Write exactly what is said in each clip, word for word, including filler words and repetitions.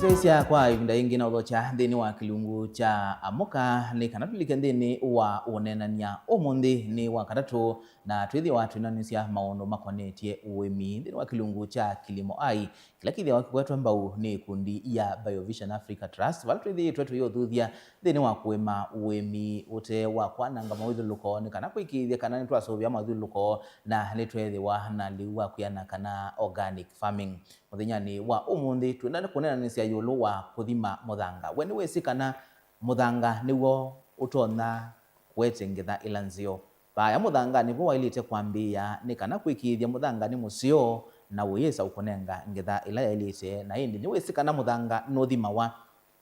Tũisya kwa ĩvinda yĩngĩ na ũthokya nthĩnĩ wa kĩlungu kya Amũka, nĩ kana tũlike nthĩnĩ wa ũneenany'a. Ũmũnthĩ nĩ wa katatũ, na twĩthĩwa twĩnanĩsya maũndũ makonetye ũĩmi nthĩnĩ wa kĩlungu kya Kilimo Ai, kĩla kĩthĩawa kĩkwetwe mbau nĩ ĩkundi ya Biovision Africa Trust, vala twĩthĩĩtwe tũyĩũthuthya nthĩnĩ wa kũĩma ũĩmi ũte wa kwananga mawĩthyũlũlũko, nĩ kana kũĩkĩĩthya kana nĩtwaseũvya mawĩthyũlũlũko na nĩtweethĩwa na lĩu wa kwĩana kana organic farming. Mũthenyanĩ wa ũmũnthĩ, twĩenda kũneenanĩsya ĩũlũ wa kũthima mũthanga. We nĩwĩsĩ kana mũthanga nĩw'o ũtonya kũete ngetha ĩla nzeo? Vaaya mũthanganĩ vo waĩlĩte kwambĩĩa nĩ kana kũĩkĩĩthya mũthanga nĩ mũseo na ũyĩsa ũkũnenga ngetha ĩla yaĩlĩte. Na ĩndĩ nĩwĩsĩ kana mũthanga nũthimawa?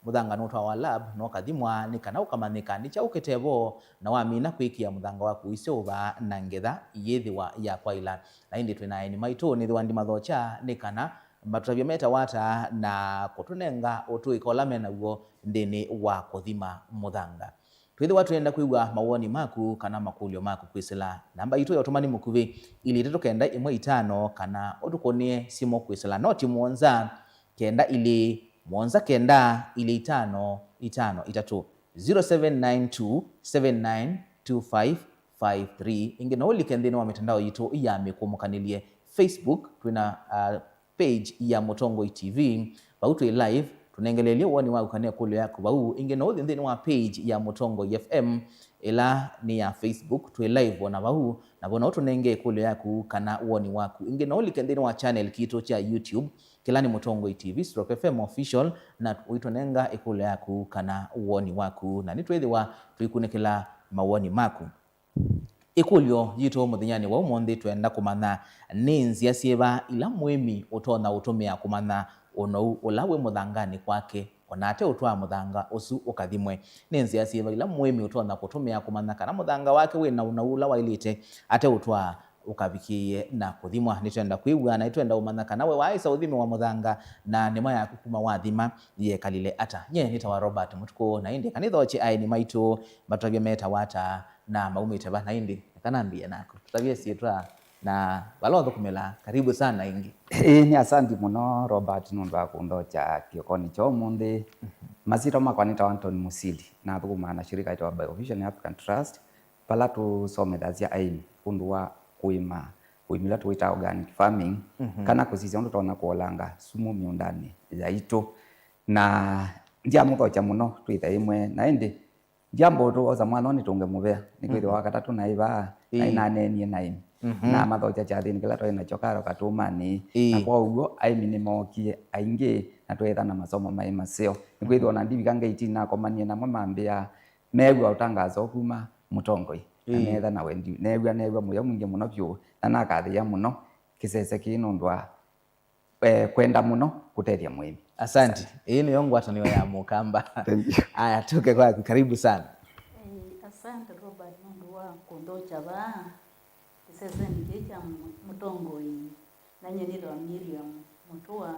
Mũthanga nũtwawa lab na ũkathimwa nĩ kana ũkamanyĩka nĩ kyaũ kĩte vo, na wamina kwĩkĩa mũthanga waku ũiseũva na ngetha iyĩthĩwa ya kwaĩla. Na ĩndĩ twĩ na aeni maitũ nĩthĩwa ndimathokya nĩ kana matũtavye metawa ata na kũtũnenga ũtũĩka ũla me naw'o nthĩnĩ wa kũthima mũthanga. Twĩthĩwa twĩenda kwĩw'a mawoni maku kana makũlyo maku kwĩsĩla namba yitũ ya ũtũmani mũkuvĩ, ilĩ itatũ kenda ĩmwe itano, kana ũtũkũnĩe simũ kwĩsĩla noti mũonza kenda ilĩ, mũonza kenda ilĩ itano itano itatũ, zero seven nine two seven nine two five five three. Ĩngĩ no ũlike nthĩnĩ wa mĩtandao yitũ ya mĩkũmũkanĩlye. Facebook, twĩna, uh, page ya Mũtongoi T V. Vau twĩ live, tũnengeleelye woni waku kana ĩkũlyo yaku vau. Ĩngĩ no ũthi nthĩnĩ wa page ya Mũtongoi F M, ĩla nĩ ya Facebook, twĩ live ona vau, na vo no ũtũnenge ĩkũlyo yaku kana woni waku. Ĩngĩ no ũlike nthĩnĩ wa channel kitũ kya YouTube, kĩla nĩ Mũtongoi T V stroke F M Official, na ũitũnenga ĩkũlyo yaku kana woni waku, na nĩtwĩthĩwa tũikunĩkĩla mawoni maku. Ĩkũlyo yitũ mũthenyanĩ wa ũmũnthĩ, twenda kũmanya nĩ nzĩa syĩva ila mũĩmi ũtonya ũtũmĩa kũmanya ũnou ũla wĩ mũthanganĩ kwake, o na ate ũtwaa mũthanga ũsu ũkathimwe. Nĩ nzĩa syĩva ila mũĩmi ũtonya kũtũmĩa kũmanya kana mũthanga wake wĩ na ũnou ũla waĩlĩte ate ũtwaa ũkavikĩĩe na kũthimwa? Nĩtwenda kwĩw'a na nĩtwenda ũmanya kana we waaĩsa ũthimĩwa mũthanga, na nĩma yaku kuma wathima yekalile ata. Nye nĩtawa Robert Mũtukũ, na ĩndĩ kanĩthokye aeni maitũ matũtavye metawa ata na maumĩte va. Na ĩndĩ eka nambĩĩe naku, tũtavye syĩtwa na vala ũthũkũmĩlaa. Karibu sana ĩngĩ. Ĩĩ, nĩ asanti mũno Robert nũndũ wa kũnthokya kĩokonĩ kya ũmũnthĩ. Masyĩtwa makwa nĩtawa Anton Musili, nathũkũmaa na shirika yĩtawa Biovision African Trust, vala tũsomethasya aĩmi ũndũ wa kũĩma ũĩmi ũla tũwĩtaa organic farming, kana kũsisya ũndũ tũtonya kũolanga sumu mĩũndanĩ yaitũ. Na ndyamũthokya mũno twĩ ĩthe ĩmwe, na ĩndĩ ndyamba ũtũosa mwana ũũ nĩtũnge mũvea, nĩkwĩthĩwa wa katatũ naĩ vaa, na ĩnaneenie na aĩmi. Na mathokya kyathĩnĩ kĩla twaĩ nakyo Karo Katũmanĩ. Na kwoou aĩmi nĩmookie aingĩ, na tweetha na masomo maĩ maseo. Nĩkwĩthĩwa ona ndivika ngeitini nakomanie namwe mambĩa, meew'a ũtangaso kuma Mũtongoi, na neetha na wendi, neew'a, neew'a mũyo mwingĩ mũno vyũ, na nakathĩĩa mũno kĩsese kĩĩ nũndũ wa, eh, kwenda mũno kũtethya mũĩmi. Asante. Ĩĩ nĩyo ngwatanĩo ya Mũkamba. Thank you. Aya, tũke kwaku. Karibu sana. Eh, asante Robert nũndũ wa kũnthokya vaa kĩsesenĩ kĩĩ kya Mũ-, Mũtongoi. Na nyie nĩtawa Miriam Mũtũa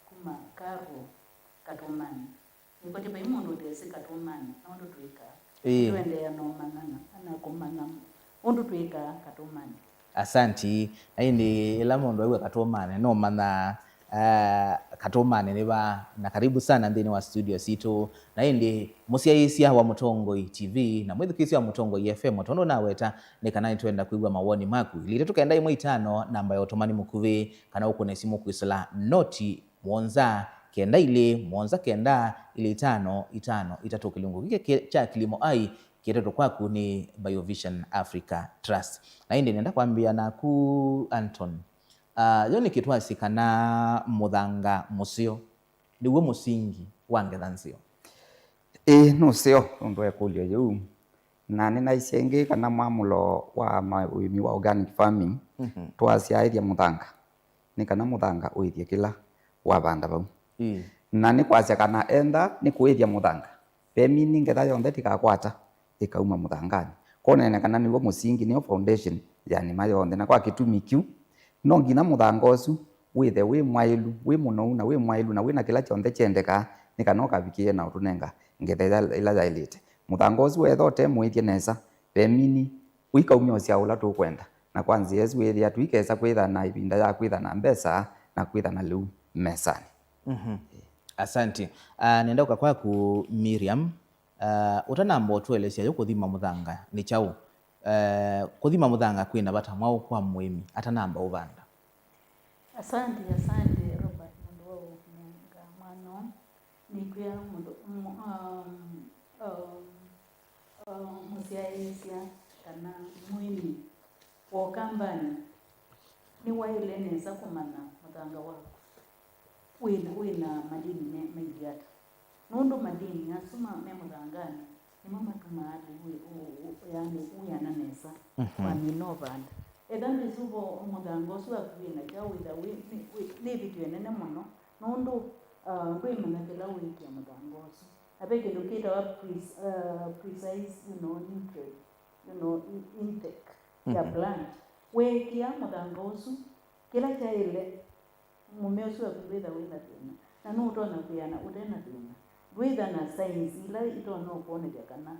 kuma Karo Katũmanĩ. Nĩkwatĩ vai mũndũ ũtesĩ Katũmanĩ na ũndũ twĩkaa. Ĩĩ. Tũendeea na ũmanyana na kũmanya ũndũ twĩkaa Katũmanĩ. Asanti. Na ĩndĩ ĩla mũndũ aĩw'a Katũmanĩ, nũmanyaa, ah, Katũmanĩ nĩ va, na karibu sana nthĩnĩ wa studio sitũ. Na ĩndĩ mũsyaĩĩsya wa Mũtongoi T V na mwĩthukĩĩsya wa Mũtongoi F M, o tondũ naweta, nĩ kana nĩtwenda kwĩw'a mawoni maku. Ilĩ itatũ kenda ĩmwe itano, namba ya ũtũmani mũkuvĩ, kana ũkũne simũ kwĩsĩla noti mũonza kenda ilĩ mũonza kenda ilĩ itano itano itatũ. Kĩlungu kĩkĩ kĩ-, kya Kilimo Ai kĩetetwe kwaku nĩ Biovision Africa Trust. Na ĩndĩ nenda kwambĩĩa naku, Anton. Ah, yo nĩkĩ twasĩ kana mũthanga mũseo nĩw'o mũsingi wa ngetha nzeo? Ĩĩ, nũseo nũndũ wa ĩkũlyo yĩu. Na nĩnaisye ĩngĩ kana mwamũlo wa ma-, ũĩmi wa organic farming, twasyaĩthya mũthanga, nĩ kana mũthanga ũĩthye kĩla wavanda vau. Ĩĩ. Na nĩ kwasya kana entha nĩ kũĩthya mũthanga, ve mini ngetha yonthe ndĩkakwata ĩkauma mũthanganĩ. Kwonene kana nĩw'o mũsingi, nĩyo foundation ya nĩma yonthe. Na kwa kĩtumi kĩu, no nginya mũthanga ũsu wĩthe wĩ mwaĩlu, wĩ mũnou, na wĩ mwaĩlu, na wĩ na kĩla kyonthe kyendekaa, nĩ kana ũkavikĩĩe na ũtũnenga ngetha ĩla, ĩla yaĩlĩte. Mũthanga ũsu weetha ũte mũĩthye nesa, ve mini ũikaumya ũsyao ũla tũkwenda. Na kwa nzĩa ĩsu wĩthĩa tũikesa kwĩtha na ĩvinda ya kwĩtha na mbesa na kwĩtha na lĩu mesanĩ. Mhm. Asante. Ah, nenda ũka kwaku Miriam. Ah, ũtanamba ũtũelesya yu kũthima mũthanga nĩ kyaũ? Eh, kũthima mũthanga kwĩna vata mwaũ kwa mũĩmi atanamba ũvanda? Asante, asante Robert nũndũ wa ũnenga mwanya ũũ. Nĩkwĩa mũndũ, mũ-, um, um, um, mũsyaĩĩsya kana mũĩmi wa Ũkambanĩ nĩwaĩle nesa kũmanya mũthanga waku wĩna, wĩna madini me, mailye ata. Nũndũ madini asu ma, me mũthanganĩ nĩmo matumaa lĩu wĩ-, ũ-, ũ-, yani, wĩana nesa, mhm, wamina ũvanda. Ethĩwa ndĩsu vo mũthanga ũsu waku wĩna kyaũ, wĩtha wĩ, nĩ, wĩ, nĩ ĩvĩtyo ĩnene mũno, nũndũ, uh, ndwĩmanya kĩla wĩkĩa mũthanga ũsu. Na ve kĩndũ kĩtawa pres-, uh, precise, you know, nutrient, you know, in-, intake ya, mhm, plant. Weekĩa mũthanga ũsu kĩla kyaĩle, mũmea ũsu waku ndwĩtha wĩna thĩna, na nũtonya kwĩana ũte na thĩna. Ndwĩtha na signs ila itonya ũkwonethya kana,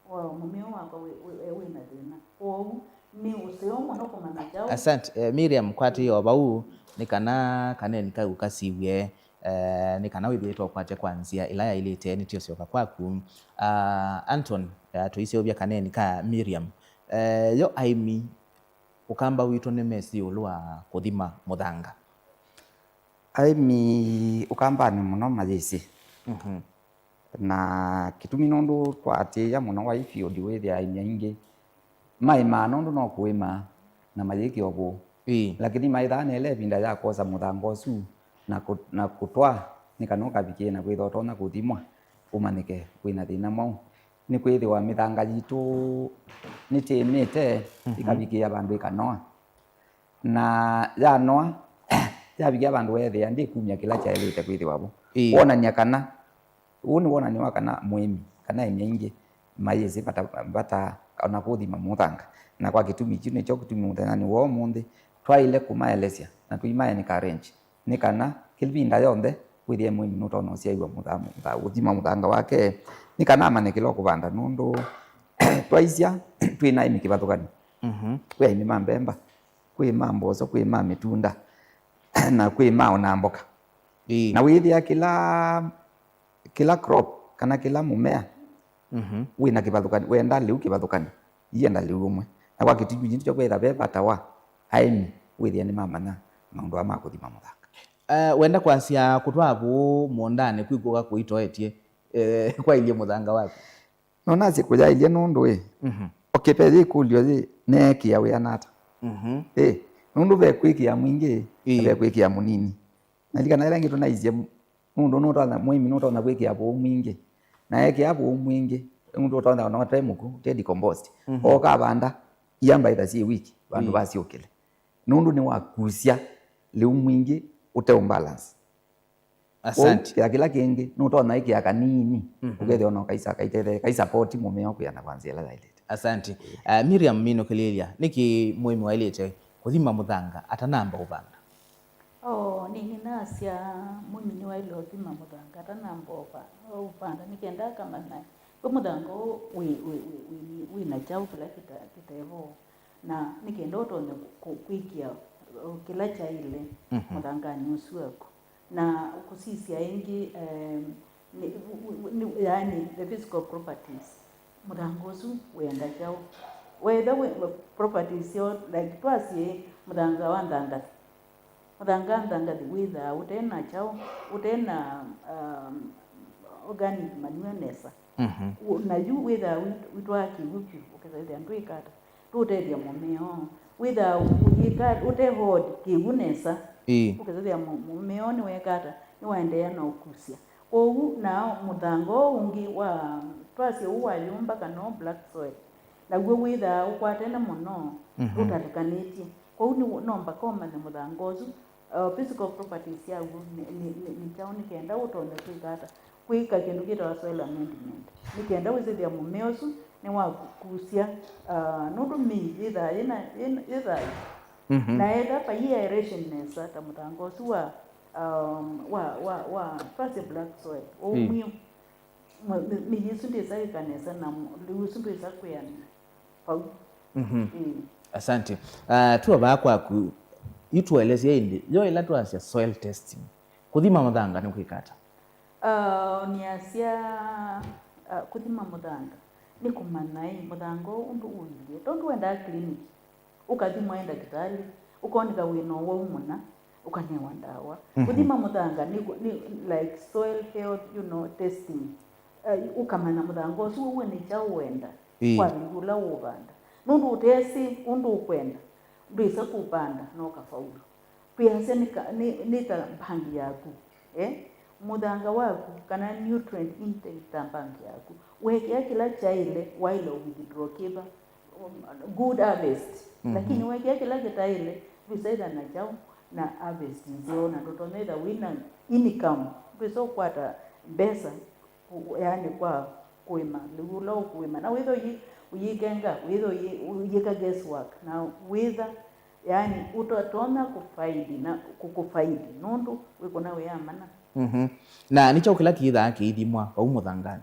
"Wow, mũmea ũũ wakwa wĩ, wĩ, wĩ, wĩna thĩna." Kwoou nĩ ũseo mũno kũmanya kyaũ. Asante. Eh, Miriam, kwatĩĩa o vau, nĩ kana kaneni kau kasiw'e, eh, nĩ kana wĩthĩĩtwe ũkwate kwa nzĩa ĩla yaĩlĩte, nĩtũũsyoka kwaku. Ah, Anton, eh, tũiseũvya kaneni ka Miriam. Eh, yo aĩmi Ũkamba witũ nĩmesĩ ĩũlũ wa kũthima mũthanga? Aĩmi Ũkambanĩ mũno mayĩsĩ. Mhm. Na kĩtumi nũndũ twaatĩĩa mũno Wai Field wĩthĩa aĩmi aingĩ maĩmaa nũndũ no kũĩma na mayĩkĩa ũvũũ. Ĩĩ. Lakini maĩthaa nĩ ĩla ĩvinda ya kwosa mũthanga ũsu na kũ-, na kũtwaa nĩ kana ũkavikĩe na kwĩthwa ũtonya kũthimwa ũmanyĩke wĩna thĩna mwaũ. Nĩkwĩthĩwa mĩthanga yitũ nĩtĩĩmĩte, mhm, ĩkavikĩĩa vandũ ĩkanoa. Na yanoa, yavikĩa vandũ weethĩa ndĩkumya kĩla kyaĩlĩte kwĩthĩwa vo. Ĩĩ. Kwonany'a kana, ũũ nĩ wonany'o wa kana mũĩmi, kana aĩmi aingĩ mayĩsĩ vata, vata ona kũthima mũthanga. Na kwa kĩtumi kĩu nĩkyo kĩtumi mũthenyanĩ wa ũmũnthĩ twaĩle kũmaelesya na tũimaencourage nĩ kana kĩvinda yonthe wĩthĩe mũĩmi nũtonya ũsyaĩw'a mũtha-, mũtha-, ũthima mũthanga wake, nĩ kana amanye kĩla ũkũvanda, nũndũ twaisya twĩ na aĩmi kĩvathũkany'o. Mhm. Kwĩ aĩmi ma mbemba, kwĩ ma mboso, kwĩ ma mĩtunda, na kwĩ ma ona mboka. Ĩĩ. Na wĩthĩa kĩla, kĩla crop kana kĩla mũmea, mhm, wĩna kĩvathũkany'o, wenda lĩu kĩvathũkany'o, ienda lĩu ũmwe. Na kwa kĩtumi kĩu nĩkyo kwĩtha ve vata wa aĩmi wĩthĩa nĩmamanya maũndũ aa ma kũthima mũthanga. Eh, wenda kwasya kũtwaa vũũ mũũndanĩ kwĩ kũka kũitoetye, eh, kwailye mũthanga waku? No nasye kũyaĩlye nũndũ ĩ, mhm, okay, ve yĩkũlyo yĩ, neekĩa wĩana ata? Mhm. Ĩ, nũndũ ve kwĩkĩa mwingĩ, ĩĩ, na ve kwĩkĩa mũnini. Nalikana ĩla ĩngĩ tũnaisye nũndũ nũtonya, mũĩmi nũtonya kwĩkĩa vũũ mwingĩ. Na ekĩa vũũ mwingĩ, nũndũ ũtonya ona ũte mũku, ũte decomposed. Mhm. Ooka avanda, iamba ĩtha syĩ wiki, vandũ, ĩĩ, vasyũkĩle. Nũndũ nĩwakusya lĩu mwingĩ ũte ũmbalance. Asante. Kĩla, kĩla kĩngĩ, nũtonya ĩkĩa kanini, mhm, ũkethĩa ona kaisa, kaitetheka, kaisapoti mũmea kwĩana kwa nzĩa ĩla yaĩlĩte. Asante. Uh, Miriam, minũkĩlĩlya, nĩkĩ mũĩmi waĩlĩte kũthima mũthanga atanamba ũvanda? Oh, nĩ, nĩnasya mũĩmi nĩwaĩle ũthima mũthanga atanamba ũva-, ũvanda, nĩ kenda akamanya we mũthanga ũũ wĩ, wĩ, wĩ, wĩ, wĩ na kyaũ kĩla kĩta-, kĩtevo, na nĩ kenda ũtonye kũ-, kwĩkĩa, uh, kĩla kyaĩle, mhm, mũthanganĩ ũsu waku. Na kũsisya ĩngĩ, em, nĩ, nĩ, yaani, the physical properties, mũthanga ũsu wĩenda kyaũ? Wetha wĩ, properties syoo, like, twasye mũthanga wa nthangathĩ. Mũthanga wa nthangathĩ wĩthaa ũte na kyaũ, ũte na, um, organic manure nesa. Mhm. U-, na yu wĩthaa wĩ-, wĩtwaa kĩw'ũ vyũ, ũkethĩa ndwĩka ata, ndũũtethya mũmea ũũ. Wĩthaa ũyĩka ũte hold kĩw'ũ nesa. Ĩĩ. Ũkethĩa mũ-, mũmea ũũ nĩweka ata, nĩwaendeea na ũkusya. Kwoou, na mũthanga ũũ ũngĩ wa, twasye ũũ wa yũmba kana ũũ black soil, naw'o wĩthaa ũkwatene mũno, mhm, ndũtathũkanĩtye. Kwoou nĩ, no mpaka ũmanye mũthanga ũsu, uh, physical properties syaw'o nĩ, nĩ, nĩ, nĩ kyaũ, nĩ kenda ũtonye kwĩka ata, kwĩka kĩndũ kĩtawa soil amendment, nĩ kenda wĩsĩthĩa mũmea ũsu nĩwakusya, uh, nũndũ mĩi yĩthaa yĩna, yĩna, yĩthaa. Mhm. Na etha vaiĩ aeration nesa ta mũthanga ũsu wa, um, wa, wa, wa twasye black soil, ũu, mm, mwĩũ, mĩ-, mĩ-, mĩi ĩsu ndĩsa ĩka nesa na mũ-, lĩu ũsu ndwĩsa kwĩanĩa vau. Mhm. Ĩĩ. Asante. Ah, tuo vaa kwaku, yu tuelesye ĩndĩ, yo ĩla twasya soil testing, kũthima mũthanga nĩ kwĩka ata? Uh, nĩasya, uh, kũthima mũthanga nĩ kũmanya ĩ mũthanga ũũ ũndũ ũilyĩ. Tondũ wendaa clinic, ũkathimwa ĩ ndakĩtalĩ, ũkoneka wĩna ũwau mũna, ũkanewa ndawa. Mhm. Kũthima mũthanga nĩ, nĩ like soil health, you know, testing. Uh, ũkamanya mũthanga ũsu ũw'o nĩ kyaũ wenda. Ĩĩ. Kwa vindu ũla ũũvanda. Nũndũ ũtesĩ ũndũ ũkwenda, ndwĩsa kũvanda na ũkafaulu. Twĩasya nĩ ka, nĩ, nĩ ta mbangi yaku, eh? Mũthanga waku, kana nutrient intake ta mbangi yaku. Wekĩa kĩla kyaĩle, waĩle withdraw kĩva, um, good harvest. Mhm. Lakini wekĩa kĩla kĩtaĩle, ndwĩsa ĩtha na kyaũ na harvest nzeo, na ndũtonya ĩtha wĩna income, ndwĩsa ũkwata mbesa, u-, yaani kwa kũĩma, lĩu ũla ũkũĩma. Na wĩtha ũyĩ-, ũyĩkenga, wĩtha ũyĩ-, ũyĩka guess work, na wĩtha, yaani, ũtotonya kũfaidi na kũ-, kũfaidi, nũndũ wĩkũna wĩyamana. Mhm. Na nĩ kyaũ kĩla kĩthaa kĩithimwa vau mũthanganĩ?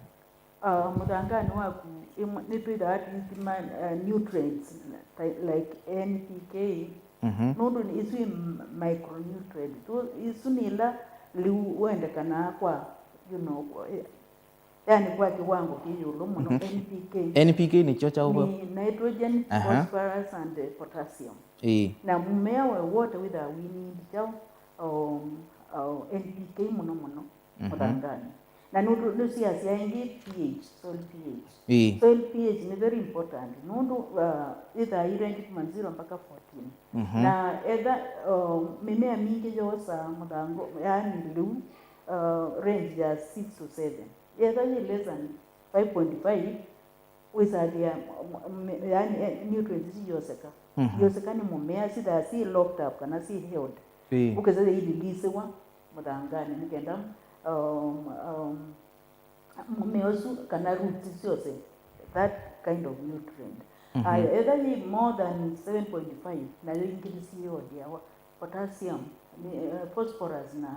Ah, mũthanganĩ waku, ĩmwe, nĩtwĩthaa tũithima, uh, nutrients, ta, like N P K, mhm, nũndũ nĩ-, isu i m-, micronutrient. Tu-, isu nĩ ila lĩu wendekanaa kwa, you know, kwa, eh, yani kwa kĩwango kĩ ĩũlũ mũno, mhm, N P K. N P K nĩkyo kyaũ vau? Nĩ nitrogen, aha, phosphorus and, eh, potassium. Ĩĩ. Na mũmea we wote wĩthaa wĩnindi kyaũ, um, uh, N P K mũno mũno, mhm, mũthanganĩ. Na nũndũ nĩsiasya ĩngĩ pH, soil pH. Ĩĩ. Soil pH nĩ very important. Nũndũ, uh, ĩthaa ĩ range kuma zero mpaka fourteen. Mhm. Na etha, uh, mĩmea mingĩ yosaa mũthango, yaani lĩu, uh, range ya six to seven. Etha yĩ less than five point five, wĩsathĩa, m-, m-, yaani, eh, nutrients isu ioseka. Mhm. Ioseka nĩ mũmea, sithaa si locked up kana si held. Ĩĩ. Ũkĩsethĩa ililisiwa mũthanganĩ nĩ kenda, um, um, mũmea ũsu kana roots syose that kind of nutrient. Mhm. Aya, etha yĩ more than seven point five, nayo ingĩ nĩsiĩodiawa. Potassium, ni, eh, phosphorus na,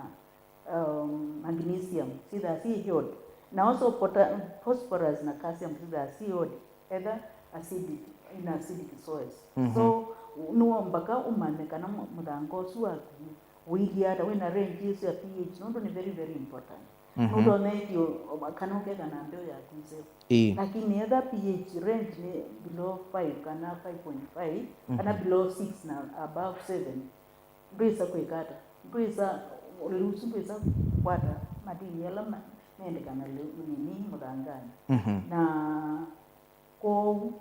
um, magnesium, sithaa si iod. Na also pota-, phosphorus na calcium sithaa si iod, etha acidic, in acidic soils. Mhm. So, nĩwomba ka ũmanye kana mũ-, mũthanga ũsu waku ũilyĩ ata, wĩna range ĩsu ya pH, nũndũ nĩ very, very important. Mhm. Nũtonya ĩtyo, kana ũketha na mbeũ yaku nzeo. Ĩĩ. Lakini etha pH range nĩ below five kana five point five, kana, mhm, below six na above seven, ndwĩsa kwĩka ata? Ndwĩsa, lĩu ũsu ndwĩsa kwata madini ala ma-, mendekana lĩu nini mũthanganĩ. Mhm. Na kwoou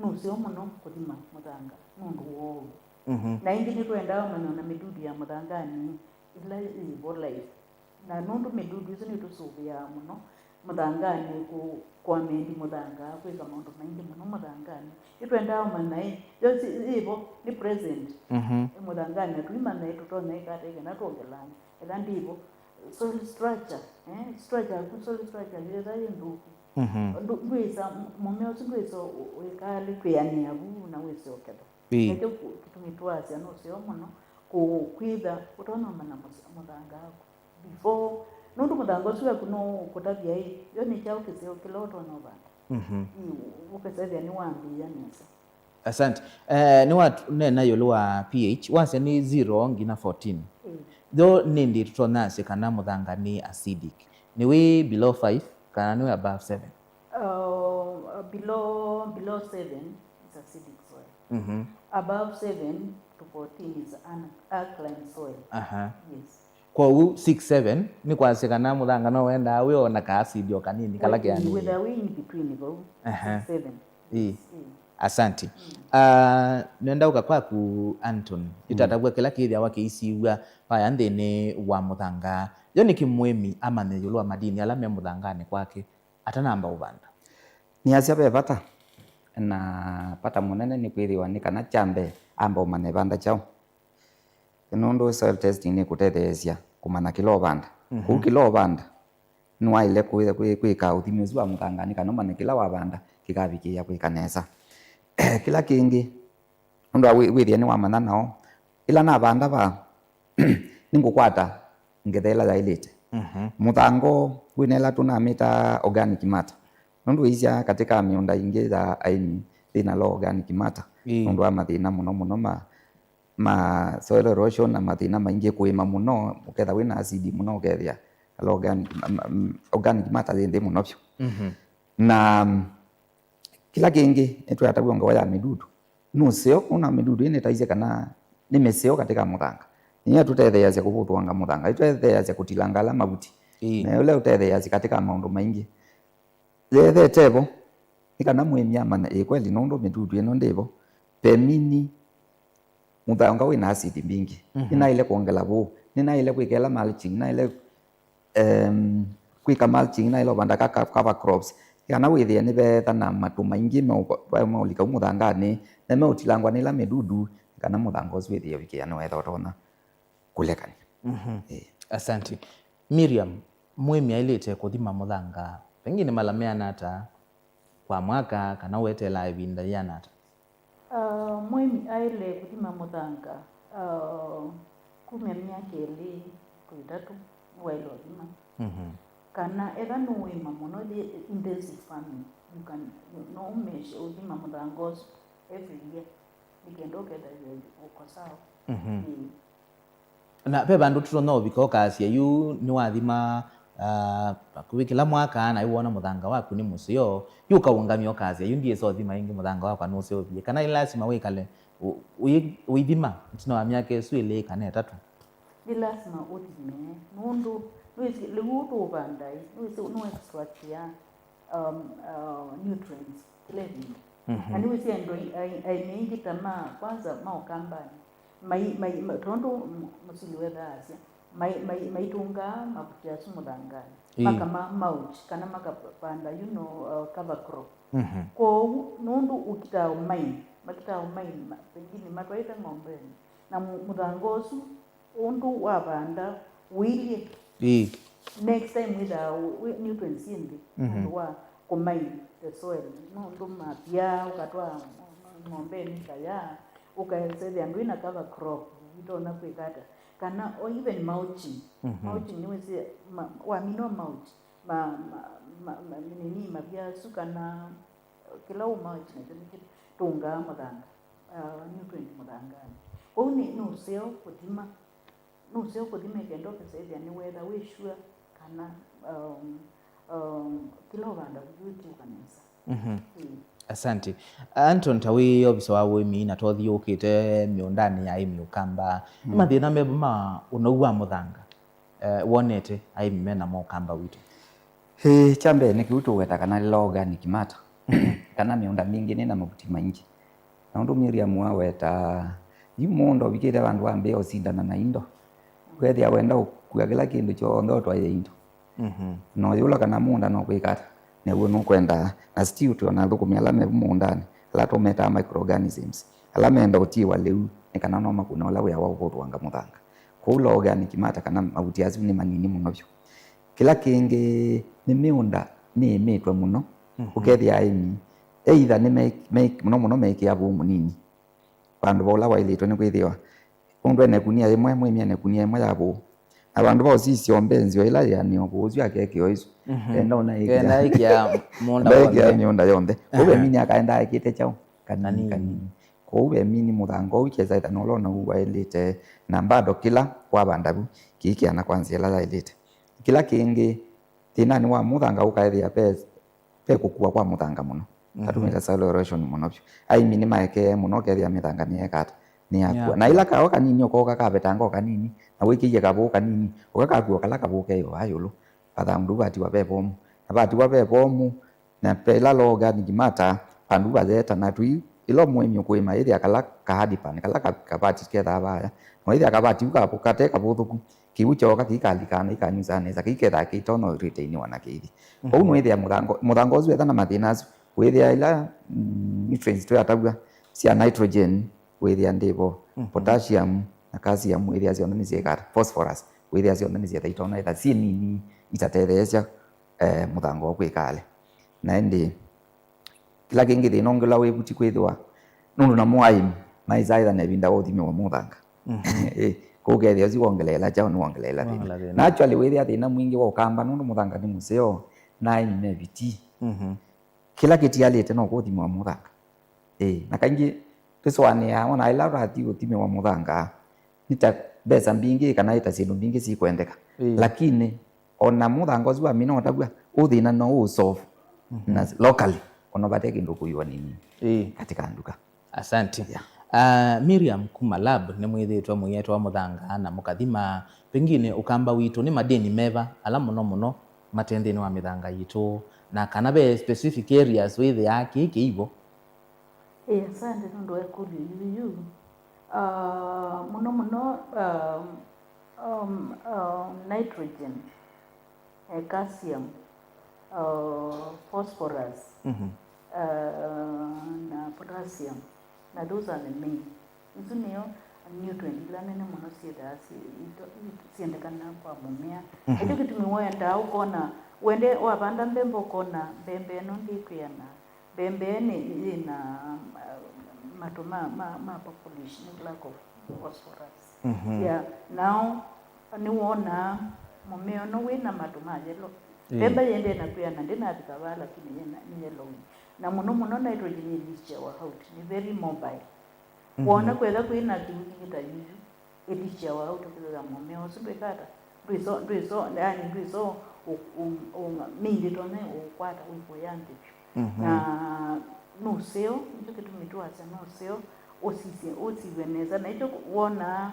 nũseo mũno kũthima mũthanga nũndũ woo. Mhm. Na ĩngĩ nĩtwendaa ũmanya na mĩdudu ya mũthanganĩ ĩla yĩ vo live. Na nũndũ mĩdudu ĩsu nĩtũsũvĩaa mũno mũthanganĩ, kũ-, kũamendi mũthanga, kwĩka maũndũ maingĩ mũno mũthanganĩ. Nĩtwendaa ũmanya ĩ, yo si-, yĩvo, nĩ present, mhm, mũthanganĩ, na tũimanya ĩ, tũtonya ĩka ata ĩ kana twongelanga. Etha ndĩvo, soil structure, eh, structure yaku, soil structure yetha yĩ nthũku. Mhm. Ndũ-, ndwĩsa, m-, mũmea ũsu ndwĩsa ũ-, wĩkalĩ kwĩanĩa vu na wĩsĩ ũketha. Ĩĩ. Nakyo kũ-, kĩtumi twasya nũseo mũno kũ-, kwĩtha ũtonya ũmanya mũs-, mũthanga waku before, nũndũ mũthanga ũsu waku no ũkũtavya ĩ, yo nĩ kyaũ kĩseo kĩla ũtonya ũvanda. Mhm. Ĩĩ, ũ-, ũkasethĩa nĩwambĩĩa nesa. Asante. Eh, nĩwaneena ĩũlũ wa pH, wasya nĩ zero nginya fourteen. Ĩĩ. Yo nĩndĩ tũtonyasya kana mũthanga nĩ acidic? Nĩ wĩ below five kana nĩ wĩ above seven? Uh, below, below seven is acidic soil. Mhm. Above seven to fourteen is an alkaline soil. Aha. Yes. Kwoou six seven nĩ kwasya kana mũthanga no wendaa wĩ o na ka acid o kanini kala keanĩie. Wĩthaa wĩ in between vau. Aha. Six seven. Ĩĩ. Ĩĩ. Asante. Mm. Ah, nenda ũka kwaku, Anton. Mm. Ĩtatavw'a kĩla kĩthĩawa kĩisiw'a vaya nthĩnĩ wa mũthanga. Yo nĩkĩ mũĩmi amanye ĩũlũ wa madini ala me mũthanganĩ kwake atanamba ũvanda? Nĩasya ve vata, na vata mũnene nĩ kwĩthĩwa nĩ kana kya mbee amba ũmanya ĩvanda kyaũ. Nũndũ soil testing nĩkũtetheesya kũmanya kĩla ũvanda. Mhm. Kũu kĩla ũvanda, nĩwaĩle kwĩ-, kwĩ-, kwĩka ũthimi ũsu wa mũthanganĩ kana ũmanye kĩla wavanda kĩkavikĩĩa kwĩka nesa. Kĩla kĩngĩ, nũndũ wa wĩ-, wĩthĩe nĩwamanya nao, ĩla navanda vaa, nĩngũkwata ngetha ĩla yaĩlĩte. Mhm. Mũthanga ũũ wĩna ĩla tũnamĩta organic matter. Nũndũ wĩisya katĩ ka mĩũnda ingĩ ya aĩmi, thĩna la organic matter, ĩĩ, nũndũ wa mathĩna mũno mũno ma, ma soil erosion na mathĩna maingĩ, kũĩma mũno, ũketha wĩna acid mũno, ũkethĩa organic, ma- ma- organic matter yĩ nthĩ mũno vyũ. Mhm. Na mm, kĩla kĩngĩ nĩtweataw'a ngewa ya mĩdudu. Nũseo ũna mĩdudu ĩnĩtaisye kana nĩ mĩseo katĩ ka mũthanga. Nĩyo tũtetheeasya kũvũthũanga mũthanga, ĩtũtetheeasya kũtilanga ala mavuti. Ĩĩ. Na ũla ũtetheeasya katĩ ka maũndũ maingĩ. Yethete vo, nĩ kana mũĩmi amanya ĩ kweli nũndũ mĩdudu ĩno ndĩ vo. Pemini mũthanga wĩ na acid mbingĩ. Mhm. Nĩnaĩle kwongela vũũ, nĩnaĩle kwĩka ĩla mulching, nĩnaĩle em, kwĩka mulching, naĩle ũvanda ka, ka, cover crops, kana wĩthĩe nĩvetha na matũ maingĩ meũko- meũlika u mũthanganĩ, na meũtilangwa nĩ ĩla mĩdudu, kana mũthanga ũsu wĩthĩe ũvikĩa nĩwetha ũtonya kũlekany'a. Mhm. Ĩĩ. Asante. Miriam, mũĩmi aĩlĩte kũthima mũthanga pengine mala meana ata kwa mwaka, kana ũeteelaa ĩvinda yĩana ata? Ah, mũĩmi aĩle kũthima mũthanga, ah, kumya myaka ĩlĩ kwa ĩtatũ nĩwaĩle ũthima. Mhm. Kana etha nũĩma mũno, ĩla intensive farming, you can, no ũmeshe ũthima mũthanga ũsu every year, nĩ kenda ũkethĩa ũko sawa. Mhm. Ĩĩ. Na ve vandũ tũtonya ũvika ũkasya yu nĩwathima, ah, vakuvĩ kĩla mwaka na yu wona mũthanga waku nĩ mũseo, yu ũkaũngamya ũkasya yu ndyĩsa ũthima ĩngĩ, mũthanga wakwa nũseũvie, kana nĩ lasima wĩkale ũ- ũyĩ- ũithima ĩtina wa myaka ĩsu ĩlĩ kana ĩtatũ? Nĩ lasima ũthime, nũndũ nĩwĩsĩ lĩu tũũvandaĩ, nĩwĩsĩ nũ extractia um, uh, nutrients kĩla ĩvinda. Mhm. Na nĩwĩsĩ andũ ai- ai- aĩmi aingĩ ta ma kwanza ma Ũkambanĩ, mai- mai- ma- tondũ m- mũsili wethaa asya, mai- mai- maitũngaa mavuti asu mũthanganĩ, ĩĩ, makama mulch kana makavanda, you know, uh, cover crop. Mhm. Kwoou nũndũ ũkitaa ũmaini, makitaa ũmaini ma- pengine matwaĩte ng'ombenĩ, na mũ- mũthanga ũsu ũndũ wavanda ũilye. Ĩĩ. Next time wĩthaa wĩ- nutrients syĩ nthĩ, mhm, nũndũ wa kũmine the soil. Nũndũ mavya ũkatwaa ng'ombenĩ ĩkaya, ũkasethĩa ndwĩna cover crop, itonya kwĩka ata. Kana o even mulching. Mhm. Mulching nĩwĩsĩ ma- wamina mulch, ma- ma- ma- ma- nini, mavya asu kana kĩla ũmulch nakyo nĩkĩtũngaa mũthanga, uh, nutrient mũthanganĩ. Kwoou nĩ nũseo kũthima, nũseo kũthima ĩkenda ũkĩsethĩa nĩwetha wĩ sure kana, um, um, kĩla ũvanda kĩu kĩũka nesa. Mhm. Ĩĩ. Asante. Anton, ta wĩ ovisa wa ũĩmi na twathiũũkĩte mĩũndanĩ ya aĩmi Ũkamba, nĩ, mm, mathĩna mevu ma ũnou wa mũthanga, eh, wonete aĩmi mena mo Ũkamba witũ? Ĩĩ, kya mbee nĩ kĩu tũweta kana nĩ organic matter, kana mĩũnda mingĩ nĩ na mavuti maingĩ. Na ũndũ Miriam aweta, yu mũũnda ũvikĩte vandũ wambĩĩa ũsindana na indo, wethĩa wenda ũkua kĩla kĩndũ kyonthe ũtwaĩe indo. Mhm. Na ũyũla kana mũũnda no kwĩka ata, nĩw'o nũkwenda. Na still twĩ ona athũkũmi ala me vu mũũndanĩ, ala tũmetaa microorganisms, ala menda ũtiĩwa lĩu, nĩ kana no makũne ũla wĩa wa ũvũthũanga mũthanga. Kwoou organic matter kana mavuti asu nĩ manini mũno vyũ. Kĩla kĩngĩ nĩ mĩũnda nĩĩmĩtwe mũno, mhm, ũkethĩa aĩmi either nĩ me- me- mũno mũno meĩkĩa vũũ mũnini vandũ va ũla waĩlĩtwe nĩ kwĩthĩwa mũndũ ena ĩkunia yĩmwe, mũĩmi ena ĩkunia yĩmwe ya vũũ. Na vandũ va ũsisya ombe nzĩo ĩla yĩanĩo vũũ ũsu akekĩo ĩsu, mhm, enda ũnaĩkĩa, enda ĩkĩa mũũnda w'onthe. Mĩũnda yonthe. Kwoou, aha, ve mini akaenda ekĩte kyaũ? Kanini, kanini, kanini. Kwoou ve mini mũthanga ũu kesa ĩtha nola ũna u waĩlĩte, na bado kĩla wavanda vu kĩikĩana kwa nzĩa ĩla yaĩlĩte. Kĩla kĩngĩ, thĩnanĩ wa mũthanga ũkaethĩa ve ve kũkua kwa mũthanga mũno. Mhm. Atũmĩte soil erosion mũno vyũ. Aĩmi nĩmaekee mũno, ũkethĩa mĩthanga nĩyeka ata? Nĩyakua. Nĩyakua. Na ĩla kawa kanini ũkooka kavetanga o kanini, na wĩkĩie kavũũ kanini, ũkakakua o kala kavũũ ke ĩũa ĩũlũ. Vathandu vatiwa ve vomũ. Na vatiwa ve vomũ, na ve ĩla low organic matter, vandũ vayeta, na tũi ĩla mũĩmi ũkũĩma ĩthĩa kala ka hard pan, kala ka- kavati kethaa vaya. Na ĩthĩa kavati u kate kavũthũku, kĩw'ũ kyoka kĩikalika na ikanyusaa nesa, kĩikethaa kĩitonya ũretainiwa na kĩithi. Kwoou, mhm, nũĩthĩa mũthanga, mũthanga ũsu wetha na mathĩna asu, wĩthĩa ila, mm, nutrients twĩatavw'a sya nitrogen, wĩthĩa ndĩvo, mhm, potassium na calcium, wĩthĩa syonthe nĩsyĩkata, phosphorus, wĩthĩa syonthe nĩsyĩtha itonya ĩtha syĩ nini, itatetheesya, eh, mũthanga ũkwĩka ale. Na ĩndĩ kĩla kĩngĩ thĩna ũngĩ ũla wĩ vu ti kwĩthĩwa, nũndũ namo aĩmi maĩsaa ĩtha na ĩvinda wa ũthimĩwa mũthanga. Mhm. Ĩ, kũu ũkethĩa ũsu wongeleela kyaũ, nĩwongeleela thĩna. Wongeleela thĩna. Na actually wĩthĩa thĩna mwingĩ wa Ũkamba nũndũ mũthanga nĩ mũseo, na aĩmi me vitii. Mhm. Kĩla kĩtialĩte no kũthimĩwa mũthanga. Ĩ, na kaingĩ tũsũanĩaa ona ĩla ũrathi ũthimĩwa mũthanga, nĩ ta mbesa mbingĩ kana ĩ ta syĩndũ mbingĩ sikwendeka. Ĩ. Lakini Ona mũthanga ũsu wamina ũtavw'a, ũthĩna no ũsolve na locally, ona vate kĩndũ kũiwa nini Ĩĩ. katika nduka. Asante. Yeah. Ah, Miriam kuma lab, nĩmwĩthĩĩtwe mũietwa mũthanga na mũkathima, pengine ũkamba witũ nĩ madeni meva ala mũno mũno mate nthĩnĩ wa mĩthanga yitũ, na kana ve specific areas wĩthĩaa kĩĩ kĩivo? Ĩĩ, asante nũndũ wa ĩkũlyo yĩu. Ah, mũno mũno, ah, um, ah, nitrogen, eh, calcium, ah, phosphorus, Mhm. ah, na potassium, na those are the main. Isu nĩo nutrient ila nene mũno syĩthaa syĩ-, ito-, syendekana kwa mũmea. Mhm. Ekyo kĩtumi wendaa ũkona, wende wavanda mbembe ũkona mbembe ĩno ndĩkwĩana, mbembe nĩ yĩna, uh, matũ ma, ma, ma purplish, nĩ lack of phosphorus. Mhm. Yeah, now nĩwonaa mũmea ũno wĩna matũ ma yellow. Ĩĩ. Mbembe yendee na kwĩana ndĩnavika vaa, lakini yĩna, nĩ yellow. Na mũno mũno nitrogen ĩlĩsyawa out, nĩ very mobile. Mhm. Wona kwetha kwĩna kĩu kĩngĩ ta yuyu, ĩlĩsyawa out, ũkĩthĩa mũmea ũsu ndwĩkata, ndwĩso, ndwĩso, yani ndwĩso ũ-, ũ-, ũ-, mĩndĩ tonya ũkwata ũikũya nthĩ vyũ. Mhm. Na nũseo, nĩkyo kĩtumi twasya nũseo, ũsisye, ũsiw'e nesa, na ĩkyo wonaa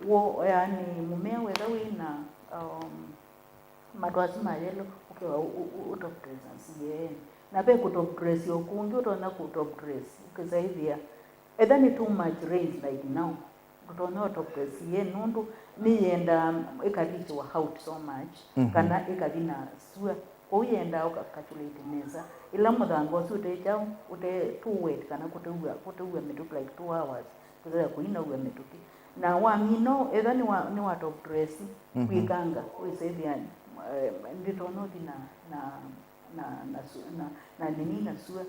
wo, yani mũmea wetha wĩna, um, matũ asu ma yellow, ũkewa ũ-, ũ-, ũ-, ũ top dress na C A N. Na ve kũ top dress o kũngĩ ũtonya kũ top dress, ũkĩsaĩthĩa. Etha nĩ too much rains like now, ndũtonya ũ top dress C A N nũndũ nĩyendaa ĩkalĩsyawa out so much, Mhm. kana ĩkathi na sua. Kwoou yendaa ũka calculate nesa. Ĩla mũthanga ũsu ũte kyaũ, ũte too wet, kana kũteua, kũteua mĩtũkĩ like two hours, kũsaya kũinaua mĩtũkĩ. Na wamina, etha nĩ wa, nĩ wa top dress, Mhm. kwĩkanga, wĩsethĩa, eh, ndĩtonya ũthi na, na, na, na, su-, na, na nini na sua,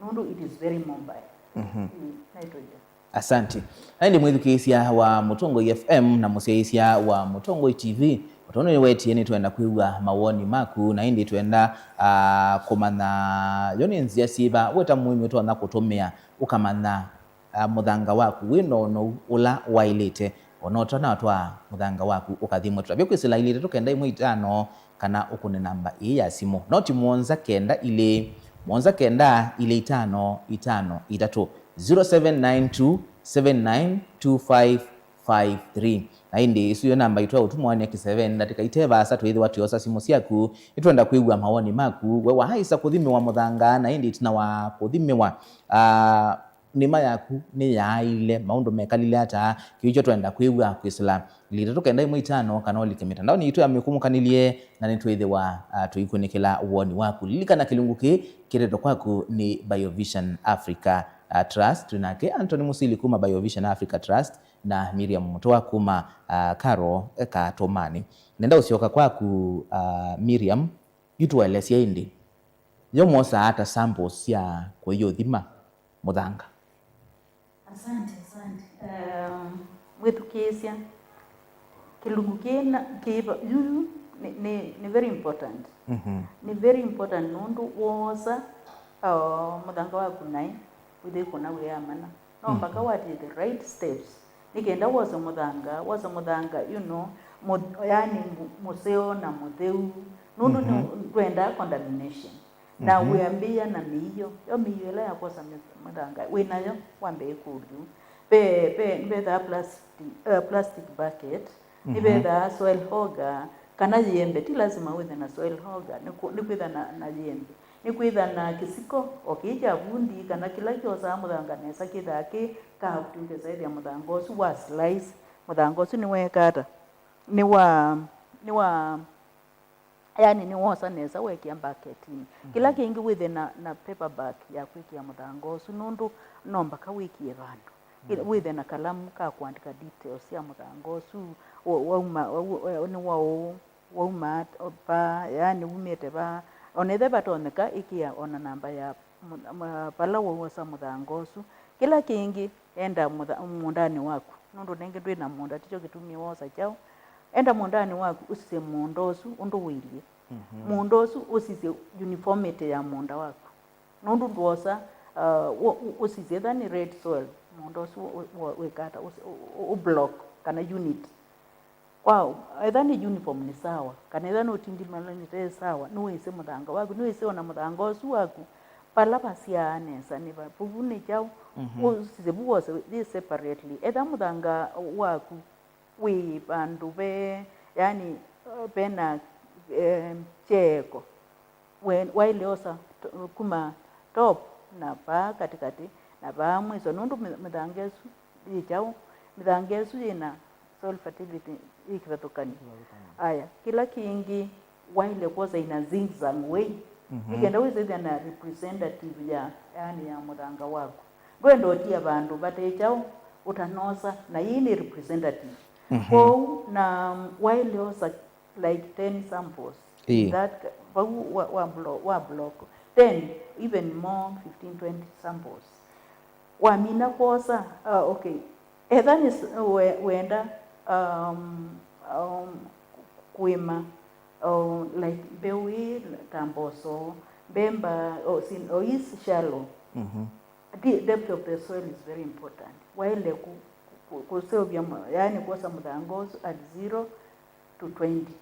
nũndũ it is very mobile. Mhm. Mm, nitrogen. Asante. Na ĩndĩ mwĩthukĩĩsya wa Mũtongoi F M na mũsyaĩĩsya wa Mũtongoi T V, o tondũ nĩwetie nĩtwenda kwĩw'a mawoni maku, na ĩndĩ twenda, ah, kũmanya yo nĩ nzĩa syĩva we ta mũĩmi ũtonya kũtũmĩa ũkamanya ah, mũthanga waku wĩ na ũnou ũla waĩlĩte, o na ũtanatwaa mũthanga waku ũkathimwe. Tũtavye kwĩsĩla ilĩ itatũ kenda ĩmwe itano, kana ũkũne namba ĩĩ ya simũ. Noti mũonza kenda ilĩ, mũonza kenda ilĩ itano itano itatũ, zero seven nine two seven nine two five five three. Na ĩndĩ ĩsu yo namba itũ ya ũtũmwa nĩ kĩseve. Ndatĩka ite vaasa twĩthĩwa twĩosa simũ syaku, nĩtwenda kwĩw'a mawoni maku. We waaĩsa kũthimĩwa mũthanga, na ĩndĩ ĩtina wa kũthimĩwa, ah, nĩma yaku nĩyaaile, maũndũ mekalile ata? Kĩu kyo twenda kwĩw'a kwĩsĩla ilĩ itatũ kenda ĩmwe itano, kana ũlike mĩtandaonĩ yitũ ya mĩkũmũkanĩlye, na nĩtwĩthĩwa, ah, tũikunĩkĩla woni waku. Lilikana kĩlungu kĩĩ kĩtetwe kwaku nĩ Biovision Africa, ah, Trust. Twĩ nake Anthony Musili kuma Biovision Africa Trust na Miriam Mũtũa kuma, ah, Karo Katũmani. Nenda ũsyoka kwaku, ah, Miriam, yu tũelesye ĩndĩ, yo mwosaa ata samples sya kũiũthima mũthanga? Asante, asante. Um, mwĩthukĩĩsya, kĩlungu kĩĩ na, kĩĩ va-, yu, yu nĩ, nĩ, nĩ very important. Mhm. Nĩ very important nũndũ woosa, uh, mũthanga waku naĩ, wĩthĩe kũna wĩamana. No mpaka watie the right steps. Nĩ kenda wose mũthanga, wose mũthanga, you know, mu-, yani mu-, mũseo na mũtheu. Nũndũ nĩ, ndwendaa condemnation. Na wĩambĩĩa na mĩio. Yo mĩio ĩla ya kwosa mĩ-, mũthanga, wĩ nayo, wambe ĩkũlyu. Ve, ve, nĩvethaa plastic, uh, plastic bucket, nĩvethaa soil hogger, kana yĩembe, ti lasima wĩthe na soil hogger, nĩ kũ-, nĩ kwĩtha na, na yĩembe. Nĩ kwĩtha na kĩsiko, o kĩĩ kya vundi, kana kĩla kyosaa mũthanga nesa, kĩthaa kĩ curved, ũkĩsaĩthya mũthanga ũsu wa slice, mũthanga ũsu nĩweeka ata? Nĩwa, nĩwa, yani nĩwosa nesa, weekĩa bucketinĩ. Kĩla kĩngĩ wĩthe na, na paper bag ya kwĩkĩa mũthanga ũsu, nũndũ no mpaka wĩkĩe vandũ. Wĩthe na kalamu ka kũandĩka details sya mũthanga ũsu, wa-, wauma, wa-, wa-, nĩ wa ũũ, wauma at-, va, yaani umĩte va, ona ethĩwa vatonyeka, ĩkĩa ona namba ya mũ-, ma-, vala wauosa mũthanga ũsu. Kĩla kĩngĩ, enda mũtha-, mũũndanĩ waku, nũndũ nengĩ ndwĩ na mũũnda, tikyo kĩtumi wosa kyaũ. Enda mũũndanĩ waku, ũsisye mũũnda ũsu ũndũ wĩilyĩ. Mũũnda ũsu ũsisye uniformity ya mũũnda waku, nũndũ ndwosa, uh, ũ-, ũ-, ũsisye ethĩwa nĩ red soil, mũũnda ũsu ũ-, ũ-, wĩkata, ũs-, ũ-, ũ-, ũ-, block kana unit. Wow, etha nĩ uniform nĩ sawa, kana etha nũtindimanĩte sawa, nĩwĩsĩ mũthanga waku, nĩwĩsĩ ona mũthanga ũsu waku, vala vasyaa nesa nĩ va, vuvu nĩ kyaũ, mhm, ũsisye vu wose yĩ separately. Etha mũthanga waku wĩ vandũ ve, yani, vena, eh, kyeeko, we-, waĩle osa to-, kuma top na vaa katĩkatĩ na vaa mwiso, nũndũ mĩ-, mĩthanga ĩsu yĩ kyaũ, mĩthanga ĩsu yĩna soil fertility yĩ kĩvathũkany'o. Kĩvathũkany'o. Aya, kĩla kĩngĩ, waĩle kwosa in a zigzag way, mhm, nĩkenda wĩsĩthya na representative ya, yani, ya mũthanga waku. Ndwenda ũtia vandũ vate kyaũ ũtanosa, na yĩĩ nĩ representative. Mhm. Kwoou, na waĩle osa like ten samples. Ĩĩ. That, vau wa, wa blo-, wa block. Ten, even more, fifteen, twenty samples. Wamina kwosa, uh, okay. Etha nĩ s-, we-, wenda, um, um, kũĩma, um, like, mbeũ ĩ ta mboso, mbemba, o, sin-, o is shallow. Mhm. De-, depth of the soil is very important. Waĩle kũ-, kũ-, kũseũvya ma-, yaani kwosa mũthanga ũsu at zero to twenty,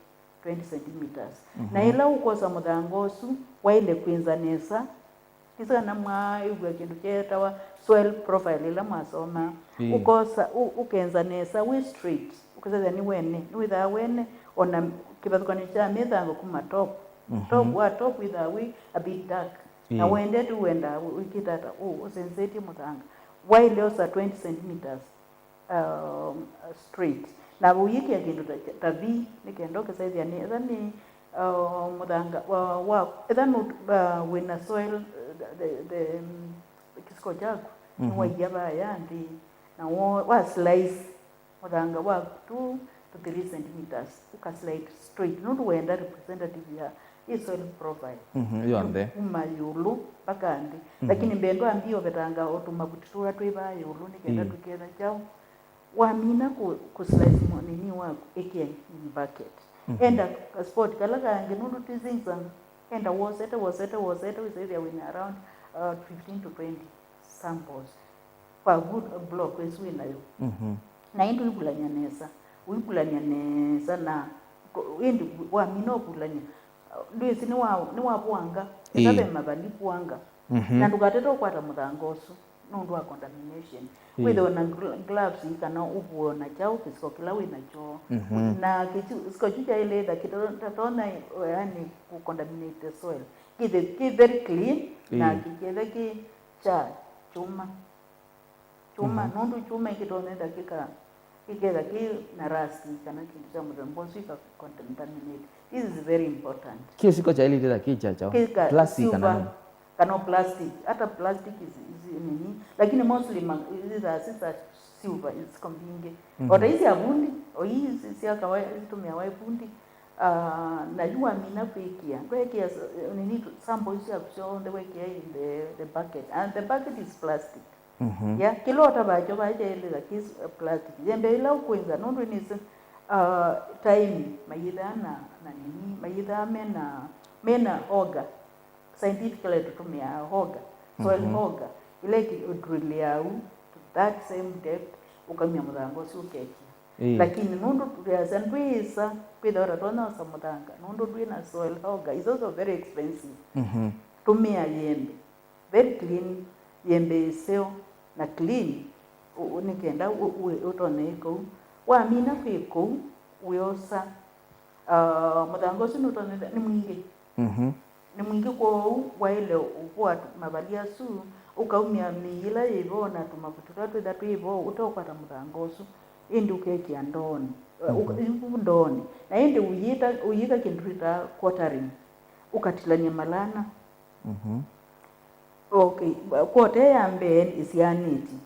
twenty centimeters. Mhm. Na ĩla ũkwosa mũthanga ũsu, waĩle kwĩnza nesa. Ĩsĩ kana mwaaĩw'a kĩndũ kyeetawa soil profile ĩla mwasomaa. Ĩĩ. Ũkosa, ũ-, ũkenza nesa wĩ straight, ũkasethya nĩ wene, nĩwĩthaa wene, ona kĩvathũkany'o kya mĩthanga kuma top. Mhm. Top wa top wĩthaa wĩ a bit dark. Na, ĩĩ, wendete, wendaa wĩ-, wĩkĩte ata, ũ-, ũsenzetye mũthanga. Waĩle osa twenty centimeters, um, straight. Na ũyĩkĩa kĩndũ ta, ta V, nĩ kenda ũkĩsaĩthya nĩ, etha nĩ, uh, mũthanga wa, wa, etha nũ, uh, wĩna soil, uh, the, the, um, kĩsiko kyaku, mhm, nĩwaia vaya nthĩ, na wo-, wa slice mũthanga wa two to three centimeters, ũka slide straight, nũndũ wenda representative ya ĩ soil profile. Mhm, yonthe. Kuma ĩũlũ mpaka nthĩ. Mhm. Lakini mbee ndwambie ũvetanga o tũmavuti tũla twĩ vaa ĩũlũ nĩ kenda, ĩĩ, tũketha kyaũ. Wamina kũ, kũ slice mo-, nini waku, ĩkĩa in bucket. Mhm. Enda ka spot kala kangĩ, nũndũ ti zigzag. Enda wosete, wosete, wosete, wĩsĩthĩa wĩna around, uh, fifteen to twenty samples per good block ĩsu wĩ nayo. Mhm. Na ĩndĩ ũivulany'a nesa, ũivulany'a nesa na ko-, ĩndĩ wamina ũvulany'a, ndwĩsĩ nĩwa-, nĩwavũanga, ĩĩ, ĩtave mavali vũanga. Mhm. Na ndũkatete ũkwata mũthanga ũsu nũndũ wa contamination. Ĩĩ. Wĩthĩwe na gl-, gloves kana ũvũe na kyaũ kĩsiko kĩla wĩ nakyo. Mhm. Na kĩsiko kyu kyaĩlĩte kĩtatonya, yani, kũ contaminate the soil. Kĩthe kĩ very clean, na, ĩĩ, kĩkethe kĩ kya kyũma. Kyũma, mhm, nũndũ kyũma ĩkĩtonya ĩthakĩka, ĩketha kĩ na rust kana kĩndũ kya mũthemba ũsu ĩka contaminate. This is very important. Kĩsiko kyaĩlĩte ta kĩ kya kyaũ? Kĩ ka plastic kana silver, nũũ? Kana plastic. Hata plastic is, is nini. Lakini mostly ma-, ithĩthaa si sa silver, isiko mbingĩ. Mhm. O ta ii sya vundi, o ii si-, sya kawaida, itũmĩawa ĩ vundi. Ah, na yu wamina kwĩkĩa, ndwekĩa s-, nini tu, sample isu syaku syonthe wekĩa in the, the bucket. And the bucket is plastic. Mhm. Yeah, kĩla ũtavaa kyo vaa kyaĩlĩla kĩ s-, plastic. Yembe ĩla ũkwĩnza, nũndũ nĩsĩ, ah, taĩmi mayĩthaa na, na nini, mayĩthaa mena, mena auger. Scientifically tũtũmĩaa auger, soil, mhm, auger, ĩla ĩkĩ-, ũdrillĩaa u to that same depth, ũkaumya mũthanga ũsu ũkekĩa. Ĩĩ. Lakini nũndũ tũyasya ndwĩsa, kwĩthĩwa tatonya osa mũthanga, nũndũ ndwĩ na soil auger, it's also very expensive. Mhm. Tũmĩa yembe, very clean, yembe ĩseo na clean, ũ-, ũ-, nĩ kenda ũ-, ũ-, ũtonye ĩ kũu. Wamina kwĩ kũu, wĩosa, ah, mũthanga ũsu nũtonye nĩ mwingĩ. Mhm. Nĩ mwingĩ, kwoou waĩle ũkũa mavali asu, ũkaumya mĩi ĩla yĩ vo na tũmavuti tũla twĩtha twĩ vo, ũteũkwata mũthanga ũsu, ĩndĩ ũkekĩa ndoonĩ, mhm, ũka-, yu ndoonĩ. Na ĩndĩ ũyĩta, ũyĩka kĩndũ twĩtaa quartering, ũkatilany'a malana. Mhm. Okay, quarter ya mbee ĩsianĩtye.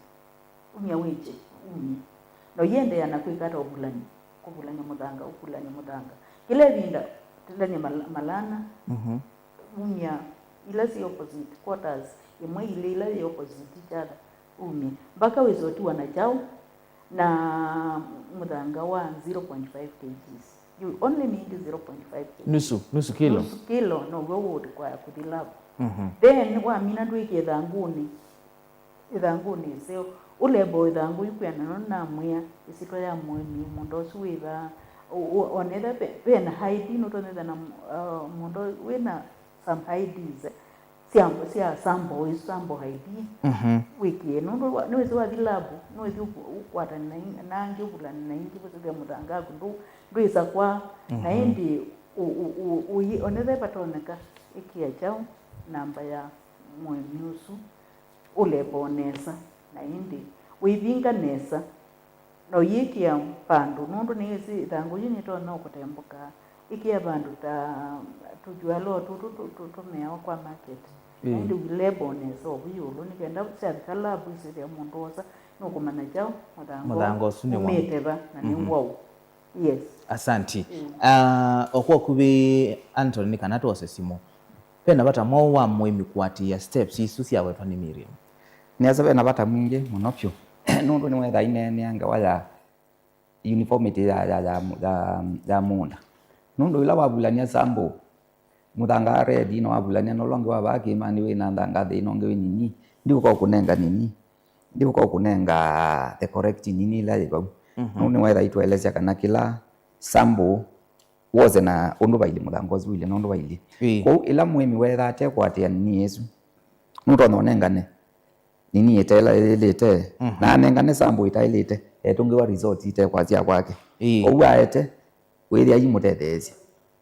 Umya wĩkye, umye. Na ũiendeea na kwĩka ata? Ũvulany'a, kũvulany'a mũthanga, ũvulany'a mũthanga. Kĩla ĩvinda, tilany'a mal-, malana, mhm, umya ila syĩ opposite quarters, ĩmwe ilĩ ila yĩ opposite each other, umye. Mpaka wĩse ũtiwa na kyaũ? Na mũthanga wa zero point five kilograms. You only need zero point five kilograms. Nusu, nusu kilo. Nusu kilo now'o ũũtĩkwaya kũthi lab. Mhm. Then wamina ndwĩkĩe ĩthangũnĩ. Ĩthangũnĩ ĩseo. Ũlebo ĩthangũ yu kwĩanana na namwĩa, ĩsyĩtwa ya mũĩmi, mũũnda ũsu wĩ va, Onetha ve na I D, nũtonyetha na uh, mũndũ wĩna some I Ds sya sya sample ĩsu, sample I D. Mhm. Wĩkĩe nũndũ nĩwĩsĩ wathi lab nũĩthi ũkwatana na angĩ, ũvulana na ingĩ, kũsĩthĩa mũthangaku ndũ ndwĩsa kwa na ĩndĩ onetha vatonyeka ĩkĩa kyaũ namba ya mũĩmi ũsu. Ũlebonesa na ĩndĩ wĩvinga nesa. Na ũyĩkĩa vandũ, nũndũ nĩwĩsĩ ĩthangũ yĩu nĩtonya ũkũtembũka. Ĩkĩa vandũ ta tũjualoo tũtũ tũmeawa kwa market. Na ĩndĩ ũilebonesa ovu ĩũlũ nĩ kenda syavika lab isĩthĩa mũndũ wosa nũkũmanya kyaũ mũthanga ũsu nĩ wa- umĩte va na nĩ wau. Yes. Asanti. Ah, o kwa ũkuvĩ, Anthony, nĩ kana twose simũ. Ve na vata mwaũ wa mũĩmi kũatĩĩa steps isu syawetwa nĩ Miriam? Nĩasa ve na vata mwingĩ mũno vyũ nũndũ nĩwetha ineenea ngewa ya uniformity ya, ya, ya, ya, ya mũũnda. Nũndũ ĩla wavulany'a sample, mũthanga wa red na wavulany'a na ũla ũngĩ wa vaa kĩĩmanĩ wĩ na nthanga thĩ na ũngĩ wĩ nini, ndiũka ũkũnenga nini, ndiũka ũkũnenga the correct nini ĩla yĩ vau. Mhm. Nũndũ nĩwetha itũelesya kana kĩla sample wose na ũndũ vailye, mũthanga ũsu ũilye na ũndũ vailye. Ĩĩ. Kwoou ĩla mũĩmi weethaa atekũatĩĩa nini ĩsu, nũtonya ũnengane nini ĩte ĩla yĩlĩte, mhm, na anengane sample ĩtaĩlĩte, etũngĩwa results ite kwa sya kwake. Ĩĩ. Kwoou aete wĩthĩa imũtetheesya.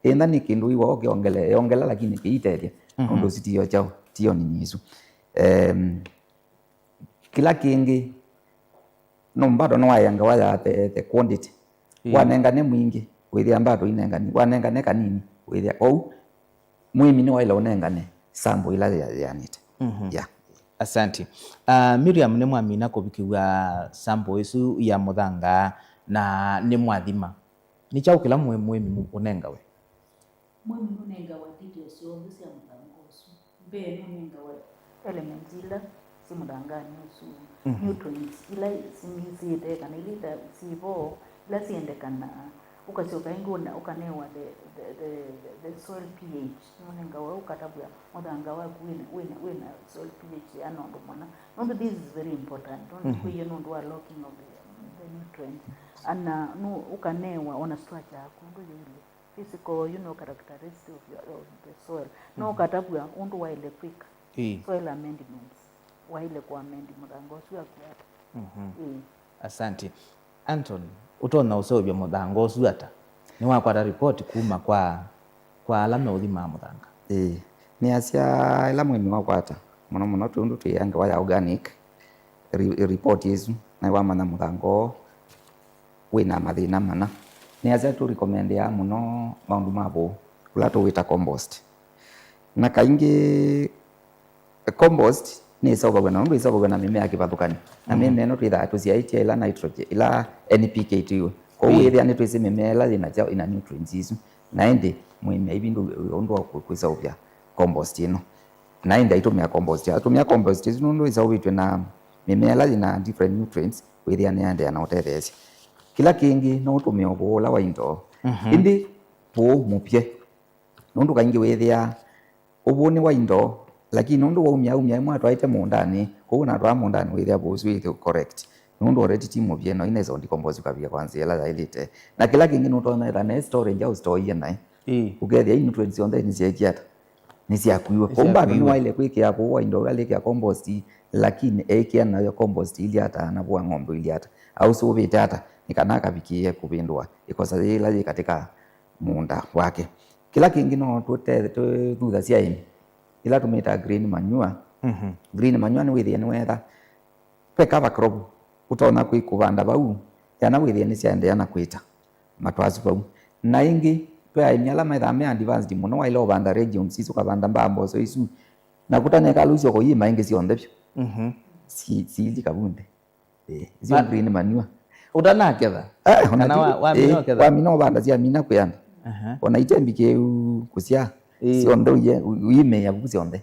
Ĩntha nĩ kĩndũ iwa ũkĩongele, yongela lakini kĩitethya, mhm, nũndũ ũsu tiyo kyaũ, tiyo nini ĩsu. Em, Kĩla kĩngĩ, no bado nĩwaĩa ngewa ya the, the quantity. Ĩĩ. Wanengane mwingĩ, wĩthĩa bado inengani. Wanengane kanini, wĩthĩa. Kwoou, mũĩmi nĩwaĩle ũnengane sample ĩla yĩanĩte. Mhm. Yeah. Asanti. Ah, Miriam, nĩmwamina kũvikĩw'a sample ĩsu ya mũthanga na nĩmwathima. Nĩ kyaũ kĩla mũĩ-, mũĩmi ũnengawe? Mũĩmi nũnengawa details syonthe sya mũthanga ũsu. Mbee nũnengawa elements ila syĩ mũthanganĩ ũsu, mhm, nutrients ila simĩsĩte kana ila ita-, syĩ vo, ila syendekanaa. Ũkasyoka ĩngĩ ũna-, ũkanewa the, the, the, the soil P H. Nũnengawa ũkatavw'a mũthanga waku wĩna, wĩna, wĩna soil P H yĩana ũndũ mũna. Nũndũ this is very important. Nũndũ, mhm, kwĩie nũndũ wa locking of the, the nutrients. Ana nũ-, ũkanewa ona structure yaku ũndũ yĩilye. Physical, you know, characteristics of, your, of the soil. No, mhm, ũkatavw'a ũndũ waĩle kwĩka. Ĩĩ. Soil amendments. Waĩle kũamend mũthanga ũsu waku ata? Mhm. Ĩĩ. Asante. Anton, ũtonya ũseũvya mũthanga ũsu ata? Nĩwakwata ripoti kuma kwa, kwa ala meũthimaa mũthanga? Ĩĩ. Nĩasya ĩla mũĩmi wakwata, mũno mũno twĩ ũndũ twĩ ngewa ya organic, ri-, ripoti ĩsu, na wamanya mũthanga ũũ wĩ na mathĩna mana. Nĩasya tũrecommendĩaa mũno maũndũ ma vũũ, ũla tũwĩta compost. Na kaingĩ, compost nĩĩseũvaw'a na ũndũ ĩseũvaw'a na mĩmea kĩvathũkany'o. Na, mhm, mĩmea ĩno twĩthaa tũsyaĩtye ĩla nitrogen, ĩla N P K tũiwe. Kwoou, ĩĩ, wĩthĩa nĩtwĩsĩ mĩmea ĩla yĩna kyaũ, ĩna nutrients isu. Na ĩndĩ mũĩmi aivindũ ũndũ wa kwĩseũvya compost ĩno. Na ĩndĩ aitũmĩa compost. Atũmĩa compost ĩsu nũndũ ĩseũvĩtw'e na mĩmea ĩla yĩna different nutrients, wĩthĩa nĩyaendeea na ũtetheesya. Kĩla kĩngĩ, no ũtũmĩe ũvũũ ũla wa indo. Mhm. Ĩndĩ vũũ mũvye. Nũndũ kaingĩ wĩthĩaa ũvũũ nĩ wa indo, lakini nũndũ waumya, aumya ĩmwe atwaĩte mũũndanĩ, kwoou natwaa mũũndanĩ wĩthĩa vũũ ũsu wĩ correct. Nũndũ already ti mũvye, no inesa ũdecompose ũkavika kwa nzĩa ĩla yaĩlĩte. Na kĩla kĩngĩ nũtonya etha ne storage au stoie naĩ. Ĩĩ. Ũkethĩa i nutrients syonthe nĩsyeekie ata? Nĩsyakuiwe. Kwoou bado nĩwaĩle kwĩkĩa kũu wa indo ũla lĩkĩa compost, lakini eĩkĩa nayo compost ilyĩ ata na vua ng'ombe ilyĩ ata? Ausũvĩte ata? Nĩ kana akavikĩĩe kũvĩndũa ĩkosa yĩla yĩ katĩ ka mũũnda wake. Kĩla kĩngĩ no tũte-, tũthuthasya ĩmĩ, ĩla tũmĩtaa green manure. Mhm. Green manure nĩwĩthĩe nĩwetha ve cover crop ũtonya kwĩ kũvanda vau, yana wĩthĩe nĩsyaendeea na kwĩta matũ asu vau. Na ĩngĩ, ve aĩmi ala methaa me advanced mũno, waĩle ũvanda legumes isu, ũkavanda mbaa, mboso isu, na kũtanyeka lũsyo kũyĩma ĩngĩ syonthe vyũ. Mhm. Si-, siili kavunde. Eh, isu green manure. Ũtanaketha? Eh, ona kana ti-, wa-, wamina eh, ũketha? Wamina ũvanda syamina kwĩana. Aha. Ona itembikĩu kũsya, eh, syonthe ũye, u-, ũimĩĩa vu syonthe.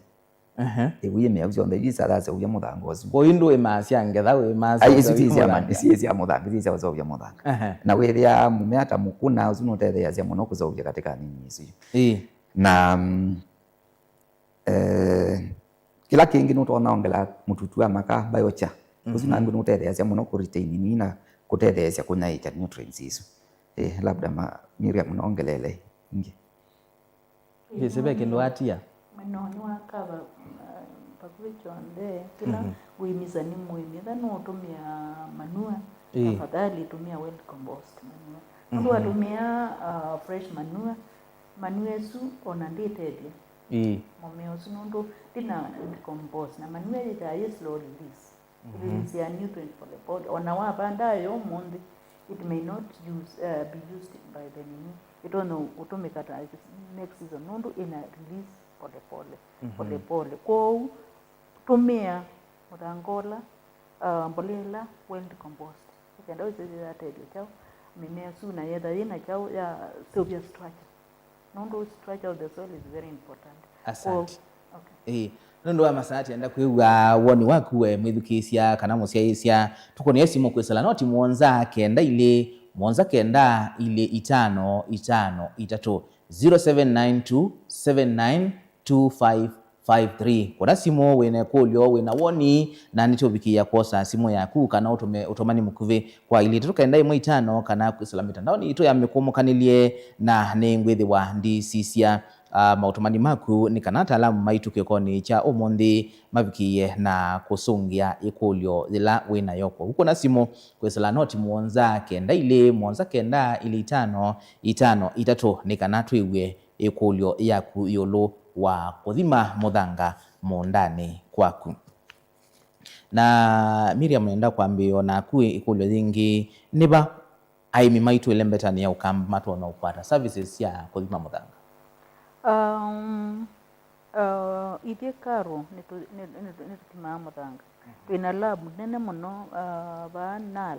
Aha. Eh, ũimĩĩa vu syonthe, isu isaseũvya mũthanga ũsu. Kwoou ndũĩmaa sya ngetha, ũĩmaa sya... Ai, isu ti sya mũthanga. Isu sya mũthanga, isu sya kũseũvya mũthanga. Aha. Na wĩthĩa mũmea ta mũkuna, ũsu nũtetheeasya mũno kũseũvya katĩ ka nini isu. Ĩĩ. Na, mm, Eh, kĩla kĩngĩ nũtonya ongela mũtutu wa makaa, biochar. Ũsu, mhm, nangĩ nũtetheeasya mũno kũ retain nini na kũtetheesya kũnyaĩĩkya nutrients isu. Eh, labda ma, Miriam nongeleele ingĩ. Ndĩsĩ ve kĩndũ atia. Mwena nĩ wa kava, uh, vakuvĩ kyonthe kĩla wĩmisa nĩ mũĩmi. Etha nũũtũmĩa manure, ĩĩ, tafadhali tũmĩa well composed manure. Nũndũ watũmĩa, uh, fresh manure, manure ĩsu ona ndĩtethya, ĩĩ, mũmea ũsu nũndũ ndĩna decompose, na manure yĩkaa yĩ slow release. Release ya nutrient polepole. Ona wavanda yo ũmũnthĩ, it may not use, uh, be used by the nini. Ĩtonya ũtũmĩka ta next season nũndũ ĩna release polepole, polepole. Kwoou tũmĩa mũthanga ũla, uh, mbolea ĩla well decomposed. Nĩkenda wĩsĩthĩa yatethya kyaũ mĩmea ĩsu, na yetha yĩna kyaũ yaseũvya structure. Nũndũ structure of the soil is very important. Asante. Kwoou, okay. Ĩĩ. Nũndũ wa masaa, tienda kwĩw'a woni waku we mwĩthukĩĩsya kana mũsyaĩĩsya. Tũkũnĩe simũ kwĩsĩla noti mũonza kenda ilĩ, mũonza kenda ilĩ itano itano itatũ, zero seven nine two seven nine two five five three. Kũna simũ wĩna ĩkũlyo, wĩna woni, na nĩtũvikĩĩa kwosa simũ yaku kana ũtũme ũtũmani mũkuvĩ kwa ilĩ itatũ kenda ĩmwe itano kana kwĩsĩla mĩtandaonĩ itũ ya mĩkũmũkanĩlye, na nĩngwĩthĩwa ndisisya, ah, maũtũmani maku nĩ kana ataalamu maitũ kĩokonĩ kya ũmũnthĩ mavikĩĩe na kũsũngĩa ĩkũlyo yĩla wĩ nayo. Kwoou kũna simũ kwĩsĩla noti mũonza kenda ilĩ, mũonza kenda ilĩ itano itano itatũ nĩ kana twĩw'e ĩkũlyo yaku ĩũlũ wa kũthima mũthanga mũũndanĩ kwaku. Na Miriam, nenda kwambĩĩa o naku ĩkũlyo yĩngĩ, nĩ va aĩmi maitũ ĩlembetanĩ ya Ũkamba matonya ũkwata services sya kũthima mũthanga? Um, uh, ithyĩ KARU nĩtũ-, nĩ-, nĩ-, nĩtũthimaa mũthanga. Twĩna lab nene mũno, uh, vaa NARL,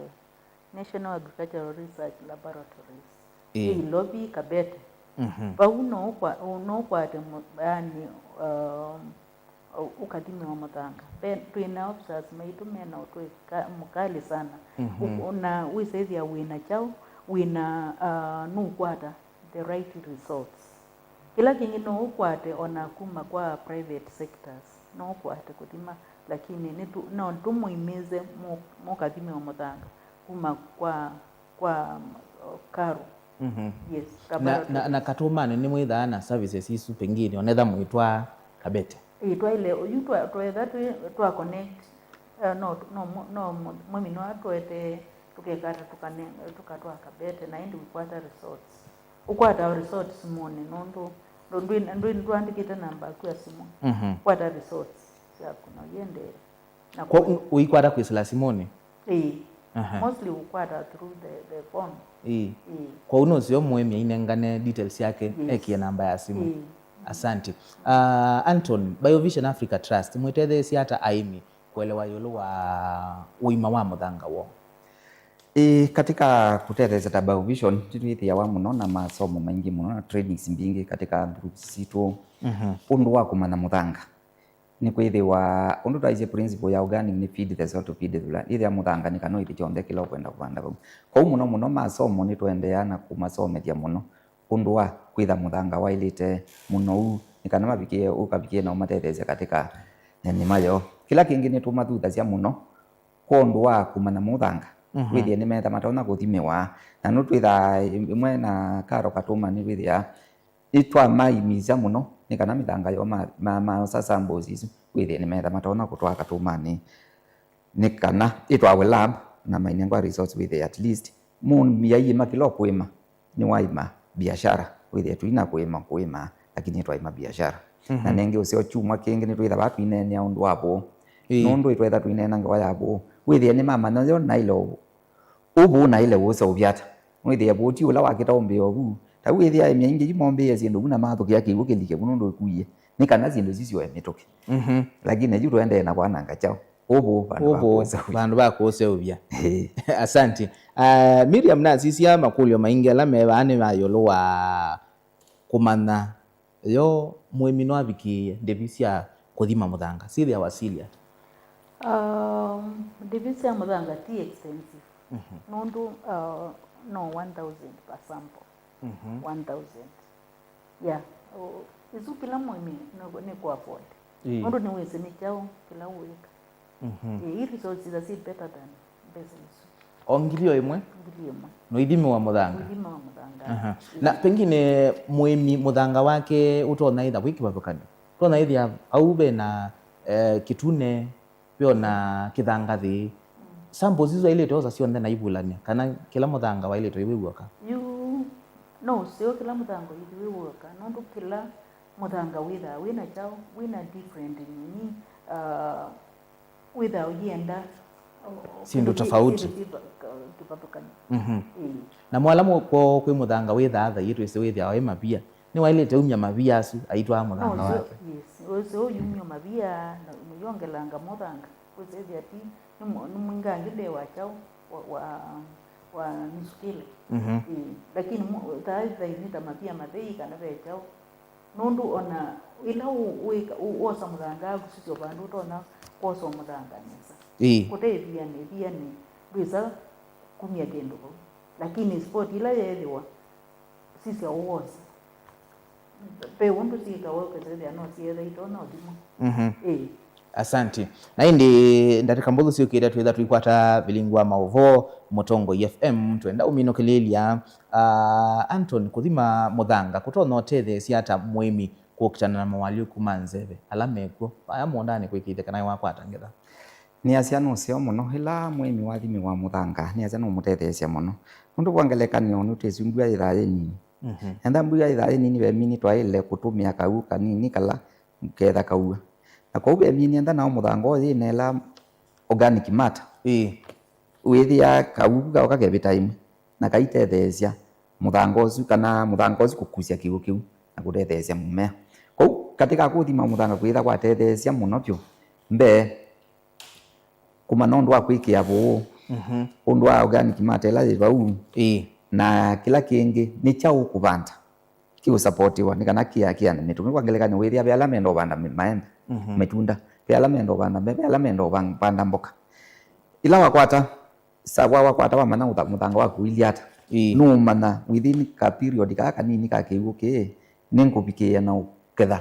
National Agricultural Research Laboratories. Ĩĩ. Ĩ Ilovi, Kabete. Mhm. Vau no ũkwa-, no ũkwate mũ-, yani, um, ũ-, ũkathimĩwa mũthanga. Ve, twĩ na officers maitũ me na ũtũi ka-, mũkalĩ sana. Mhm. Ũ-, na wĩsĩthĩa wĩ na kyaũ, wĩ na, uh, nũkwata the right results. Kĩla kĩngĩ no ũkwate ona kuma kwa private sectors, no ũkwate kũthima, lakini nĩtũ-, no tũmũimĩze mũ-, mũkathimĩwa mũthanga kuma kwa, kwa, uh, KARU. Mhm. Yes, na, na, laboratories. Na Katũmanĩ nĩmwĩthaa na services isu pengine onetha mwĩtwaa Kabete? Ĩĩ, twaile, yu twa-, twetha twĩ, twa connect, eh, no, no, no, mũ-, mũĩmi no atũetee, tũkekata tũkane-, tũkatwaa Kabete, na ĩndĩ ũkwata results. Ũkwata results simũnĩ, nũndũ ndũ-, ndwĩ-, ndwĩ-, ndwandĩkĩte namba yaku ya simũ. Mhm. Kwata results syaku na ũiendee. Na kwa kũ- u-, ũikwata kwĩsĩla simũnĩ? Ĩĩ. Aha. Mostly ũkwata through the, the phone. Ĩĩ. Ĩĩ. Kwoou nũseo mũĩmi ainengane details syake, yes, ekie namba ya simũ. Ĩĩ. Asante. Ah, Anton, Biovision Africa Trust, mwĩtetheesya ata aĩmi kũelewa ĩũlũ wa ũima wa mũthanga woo? Ĩĩ, katika kũtetheesya ta Biovision, nĩtwĩthĩawa mũno na masomo maingĩ mũno na trainings mbingĩ katika groups sitũ. Mhm. Ũndũ wa kũmanya mũthanga. Nĩkwĩthĩwa, ũndũ twaisye principle ya organic nĩ feed the soil to feed the land. Ĩthĩa mũthanga nĩ kana ũithi kyonthe kĩla ũkwenda kũvanda vau. Kwoou mũno mũno masomo nĩtũendeea na kũmasomethya mũno ũndũ wa kwĩtha mũthanga waĩlĩte mũnou, nĩ kana mavikĩe, ũkavikĩe na ũmatetheesya katika nĩma yoo. Kĩla kĩngĩ nĩtũmathuthasya mũno kwondũ wa kũmanya mũthanga. Mhm. Wĩthĩe nĩmetha matonya kũthimĩwa. Na nũtwĩthaa ĩmwe na KARU Katũmanĩ wĩthĩa nĩtwamaimisya mũno nĩ kana mĩthanga yoo ma, ma, maosa samples isu, wĩthĩe nĩmetha matonya kũtwaa Katũmanĩ nĩ kana ĩtwawe lab na mainengwa results, wĩthĩe at least mũmĩai ĩma kĩla ũkũĩma nĩwaĩma biashara, wĩthĩe tũina kũĩma kũĩma, lakini ĩtwaĩma biashara. Mhm. Na nengĩ ũseo kyumwa kĩngĩ nĩtwĩthawa twĩneenea ũndũ wa vũũ. Ĩĩ. Nũndũ ĩtwetha tũineena ngewa ya vũũ, wĩthĩe nĩmamanya yo naĩle ũvũ. Ũvũ naĩle ũũseũvya ata? Wĩthĩe vũũ ti ũla wakĩta ũmbĩo vu. Ta wĩthĩa aĩmi aingĩ yu mombĩĩe syĩndũ vu na mathũkĩa kĩw'ũ kĩlike vu nũndũ ĩkuie. Nĩ kana syĩndũ isu syoe mĩtũkĩ. Mhm. Lakini yu tũendee na kwananga kyaũ? Ũvũ vandũ va kũũseũvya. Ũvũ vandũ va kũũseũvya. Ĩĩ. Asante. Ah, Miriam, nasisya makũlyo maingĩ ala me vaa nĩ ma ĩũlũ wa kũmanya yo mũĩmi no avikĩĩe ndĩvi sya kũthima mũthanga syĩthĩawa silĩ ata? Um, ndĩvi sya mũthanga ti expensive. Mhm. Nũndũ, uh, no one thousand per sample. Mhm. One thousand. Yeah. O, isu kĩla mũĩmi nĩ, nĩ kũ afford. Ĩĩ. Nũndũ nĩwĩsĩ nĩ kyaũ kĩla ũĩka. Mhm. Ĩĩ, i results ila syĩ better than mbesa isu. O ngili o ĩmwe? Ngili ĩmwe. Nũithimĩwa mũthanga? Nũithimĩwa mũthanga. Aha. Na pengine mũĩmi mũthanga wake ũtonya ĩtha wĩ kĩvathũkany'o? Ũtonya ĩthĩa au ve na, eh, kĩtune, ve o na kĩthangathĩ. Samples isu ailĩte osa syonthe na ivulany'a, kana kĩla mũthanga wailĩte wĩ w'oka? Yu, no ũseo kĩla mũthanga ũithi wĩ w'oka, nũndũ kĩla mũthanga wĩthaa wĩna kyaũ, wĩna different nini, uh, wĩthaa ũyenda, uh, syĩndũ tofauti. Syĩndũ syĩva-, kĩvathũkany'o. Mhm. Ĩĩ. Na mwala mũ-, kwoo kwĩ mũthanga wĩthaa thayĩ twĩsĩ wĩthĩawa wĩ mavia, nĩwaĩlĩte umya mavia asu aitwaa mũthanga wake. Yes, ũseo ũyumya mavia, na yongelanga mũthanga, ũsethĩa ti, nĩ mũ-, nĩ mwingangĩ mbee wa kyaũ, wa, wa, wa nusu kilo. Mhm. Ĩĩ, lakini mu-, thaa thayĩ nĩ ta mavia mathei kana ve kyaũ. Nũndũ ona ĩla ũ-, wĩka-, ũ-, wosa mũthanga waku sisya vandũ ũtonya kwosa mũthanga nesa. Ĩĩ. Kũte ĩvianĩ, ĩvianĩ ndwĩsa kumya kĩndũ vau. Lakini spot ĩla yeethĩwa sisya ũwosa, ve ũndũ syĩkawa ũkethĩa no syĩetha itonya ũthimwa. Mhm. Ĩĩ. Asante. Na ĩndĩ ndatĩka mbũthũ syũkĩte twĩtha tũikwata vilingi wa maũvoo Mũtongoi F M, twenda ũminũkĩlĩĩlya, ah, Anton, kũthima mũthanga kũtonya ũtetheesya ata mũĩmi kũkitana na moalyũku ma nzeve ala mekw'o vaya mũũndanĩ kwĩkĩĩthya kana nĩwakwata ngetha? Nĩasya nũseo mũno ĩla mũĩmi wathimĩwa mũthanga, nĩasya nũmũtetheesya mũno. Nũndũ kwa ngelekany'o, nũtwĩsĩ mbua yĩthaa yĩ nini. Mhm. Enda mbua yĩthaa yĩ nini, ve mini twaĩle kũtũmĩa kaũ kanini kala ketha kaua. Na kwoou ve mini enda nao mũthanga ũyĩnela organic matter. Ĩĩ. Wĩthĩa kaũ kaoka kevĩta ĩmwe, na kaitetheesya mũthanga ũsu, kana mũthanga ũsu kũkusya kĩw'ũ kĩu na kũtetheesya mũmea. Kwoou katĩ ka kũthima mũthanga kwĩtha kwatetheesya mũno vyũ, mbee, kũmanya ũndũ wa kwĩkĩa vũũ, mhm, ũndũ wa organic matter ĩla yĩ vau, ĩĩ, na kĩla kĩngĩ nĩ kyaũ ũkũvanda kĩũsapotiwa nĩ kana kĩakĩane mĩtũkĩ. Kwa ngelekany'o, wĩthĩa ve ala menda ũvanda mĩ-, maembe, mhm, mĩtunda, ve ala menda ũvanda mbembe, ve ala menda ũvanda mboka. Ĩla wakwata, sa-, wa-, wakwata wamanya ũtha-, mũthanga waku ũilyĩ ata, ĩĩ, nũũmanya within ka period kaa kanini ka kĩw'ũ kĩĩ, nĩngũvikĩĩa na ũketha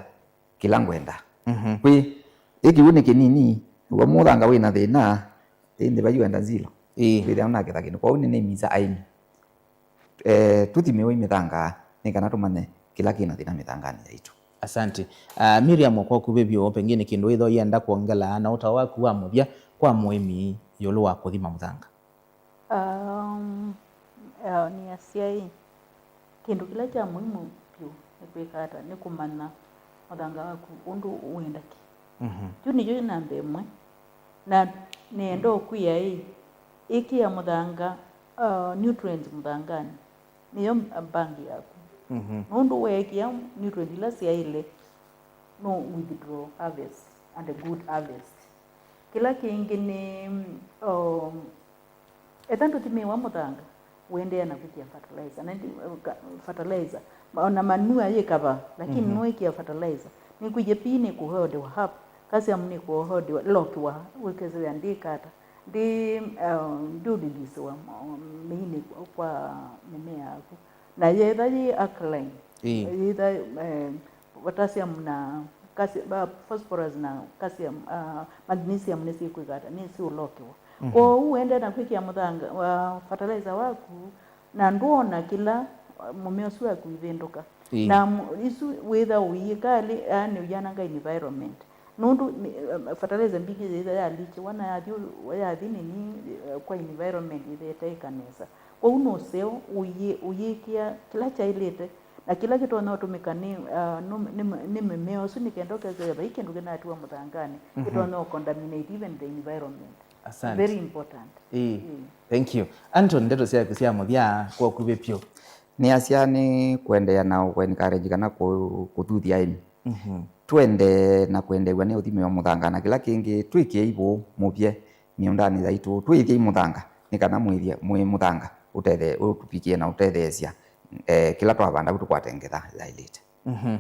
kĩla ngwenda. Mhm. Kwĩ, ĩ kĩw'ũ nĩ kĩnini, w'o mũthanga wĩna thĩna, ĩndĩ vai wenda zero. Ĩĩ. Wĩthĩa ũnaketha kĩndũ. Kwoou nĩnĩmisa aĩmi, eh, tũthimĩwei mĩthanga nĩ kana tũmanye kĩla kĩna thĩna mĩthanganĩ yaitũ. Asante. Ah, Miriam, kwa ũkuvĩ vyũ, pengine kĩndũ wĩtho yenda kwongela na ũtao waku wa mũthya kwa mũĩmi ĩũlũ wa kũthima mũthanga? Um, uh, nĩasya ĩ, kĩndũ kĩla kya mũimu vyũ nĩ kwĩka ata? Nĩ kũmanya mũthanga waku ũndũ wĩndaki. Mhm. Yu nĩyo namba ĩmwe. Na nĩenda ũkwĩa ĩ, ĩkĩa mũthanga, uh, nutrients mũthanganĩ, nĩyo mbangi yaku. Mhm. Nũndũ weekĩa nutrient ila syaĩle, no withdraw harvest and a good harvest. Kĩla kĩngĩ nĩ, um, etha ndũthimĩĩwa mũthanga, ũendeea na kwĩkĩa fertilizer. Na ndi-, ka-, fertilizer, ma-, ona manure yĩ kava, lakini, mhm, nũĩkĩa fertilizer, nĩkwĩie pii nĩkũhodewa hap, calcium nĩkũhodewa, lokiwa, wĩkethĩa ndĩkata, ndi, uh, ndiũlilisiwa mĩinĩ kwa mĩmea yaku. Na yetha yĩ alkaline, ĩĩ, yetha, eh, potassium na calci-, ba-, phosphorus na calcium, ah, magnesium nĩsyĩkwĩka ata? Nĩsyũlokiwa. Mhm. Kwoou ũendee na kwĩkĩa mũthanga wa fertilizer waku, na ndwona kĩla, uh, mũmea ũsu waku ivĩndũka. Ĩĩ. Na mu-, isu wĩtha ũiĩka alĩ, yaani ũyananga environment. Nũndũ nĩ, eh, fertilizer mbingĩ yĩtha yalikiwa na yathi, yathi nini, eh, kwa environment ĩthĩĩte ĩka nesa. Kwoou nũseo ũyĩ-, ũyĩkĩa kĩla kyaĩlĩte na kĩla kĩtonya ũtũmĩka nĩ, ah, nũ-, nĩ, nĩ mĩmea ũsu nĩ kenda ũkethĩa vai kĩndũ kĩnatiwa mũthanganĩ, mhm, kĩtonya ũcontaminate even the environment. Asante. Very important. Ĩĩ. Ĩĩ. Thank you. Anton, ndeto syaku sya mũthya kwa ũkuvĩ vyũ. Nĩasya nĩ kũendeea na kũ-encourage kana kũ-, kũthuthya aĩmi. Mhm. Twende na kwendeew'a nĩ ũthimĩwa mũthanga, na kĩla kĩngĩ twĩkĩei vũũ mũvye mĩũndanĩ yaitũ, twĩthyei mũthanga nĩ kana mwĩthya-, mwĩ mũthanga ũtethe-, ũtũvikie na ũtetheesya, eh, kĩla twavanda vu tũkwate ngetha yaĩlĩte. Mhm.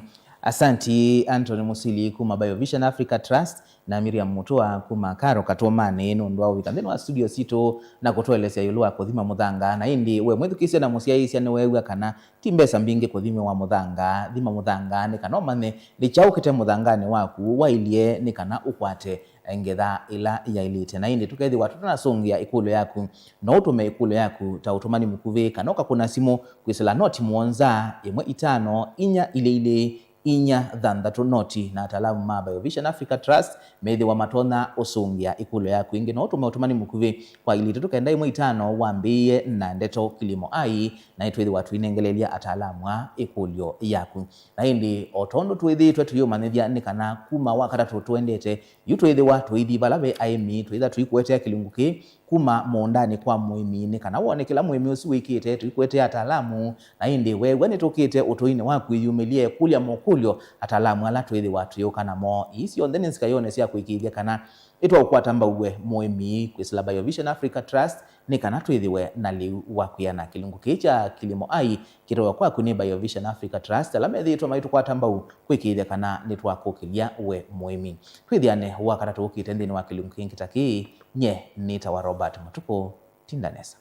Asanti Anthony Musili kuma Biovision Africa Trust na Miriam Mutua kuma Karo Katũmanĩ nũndũ wa ũvika nthĩnĩ wa studio sitũ na kũtũelesya ĩũlũ wa kũthima mũthanga. Na ĩndĩ we mwĩthukĩĩsya na mũsyaĩĩsya nĩweew'a kana ti mbesa mbingĩ kũthimĩwa mũthanga. Thima mũthanga nĩ kana ũmanye nĩ kyaũ kĩte mũthanganĩ waku, wailye nĩ kana ũkwate ngetha ĩla yaĩlĩte. Na ĩndĩ tũkethĩwa tũtanasũngĩa ĩkũlyo yaku, no ũtũme ĩkũlyo yaku ta ũtũmani mũkuvĩ kana ũkakũna simũ kwĩsĩla noti mũonza, ĩmwe itano, inya ilĩ ilĩ, inya thanthatũ noti, na ataalamu ma Biovision Africa Trust methĩwa matonya ũsũngĩa ĩkũlyo yaku. Ĩngĩ no ũtũme ũtũmani mũkuvĩ kwa ilĩ itatũ kenda ĩmwe itano wambĩĩe na ndeto Kilimo Ai, na nĩtwĩthĩwa tũinengeleelya ataalamu aa ĩkũlyo yaku. Na ĩndĩ o tondũ twĩthĩĩtwe tũyĩũmanyĩthya nĩ kana kuma Wakatatũ tũendete, yu twĩthĩwa tũithi vala ve aĩmi, twĩtha tũikũetea kĩlungu kĩĩ kuma mũũndanĩ kwa mũĩmi, nĩ kana wone kĩla mũĩmi ũsu wĩkĩte, tũikũetea ataalamu. Na ĩndĩ weew'a nĩtũkĩte ũtũinĩ waku, ĩyumĩlye kũlya mokũlyo ataalamu ala twĩthĩwa tũyũka namo. Ii syonthe nĩ nzika yone sya kũĩkĩĩthya kana nĩtwaũkwata mbau we mũĩmi. Kwĩsĩla Biovision Africa Trust nĩ kana twĩthĩwe na lĩu wa kwĩana. Kĩlungu kĩĩ kya Kilimo Ai kĩtowa kwaku nĩ Biovision Africa Trust, ala methĩĩtwe maitũkwata mbau kwĩkĩĩthya kana nĩtwakũkĩlya we mũĩmi. Twĩthĩane Wakatatũ ũkĩte nthĩnĩ wa kĩlungu kĩngĩ ta kĩĩ. Nye nĩtawa Robert Matukũ. Tinda nesa.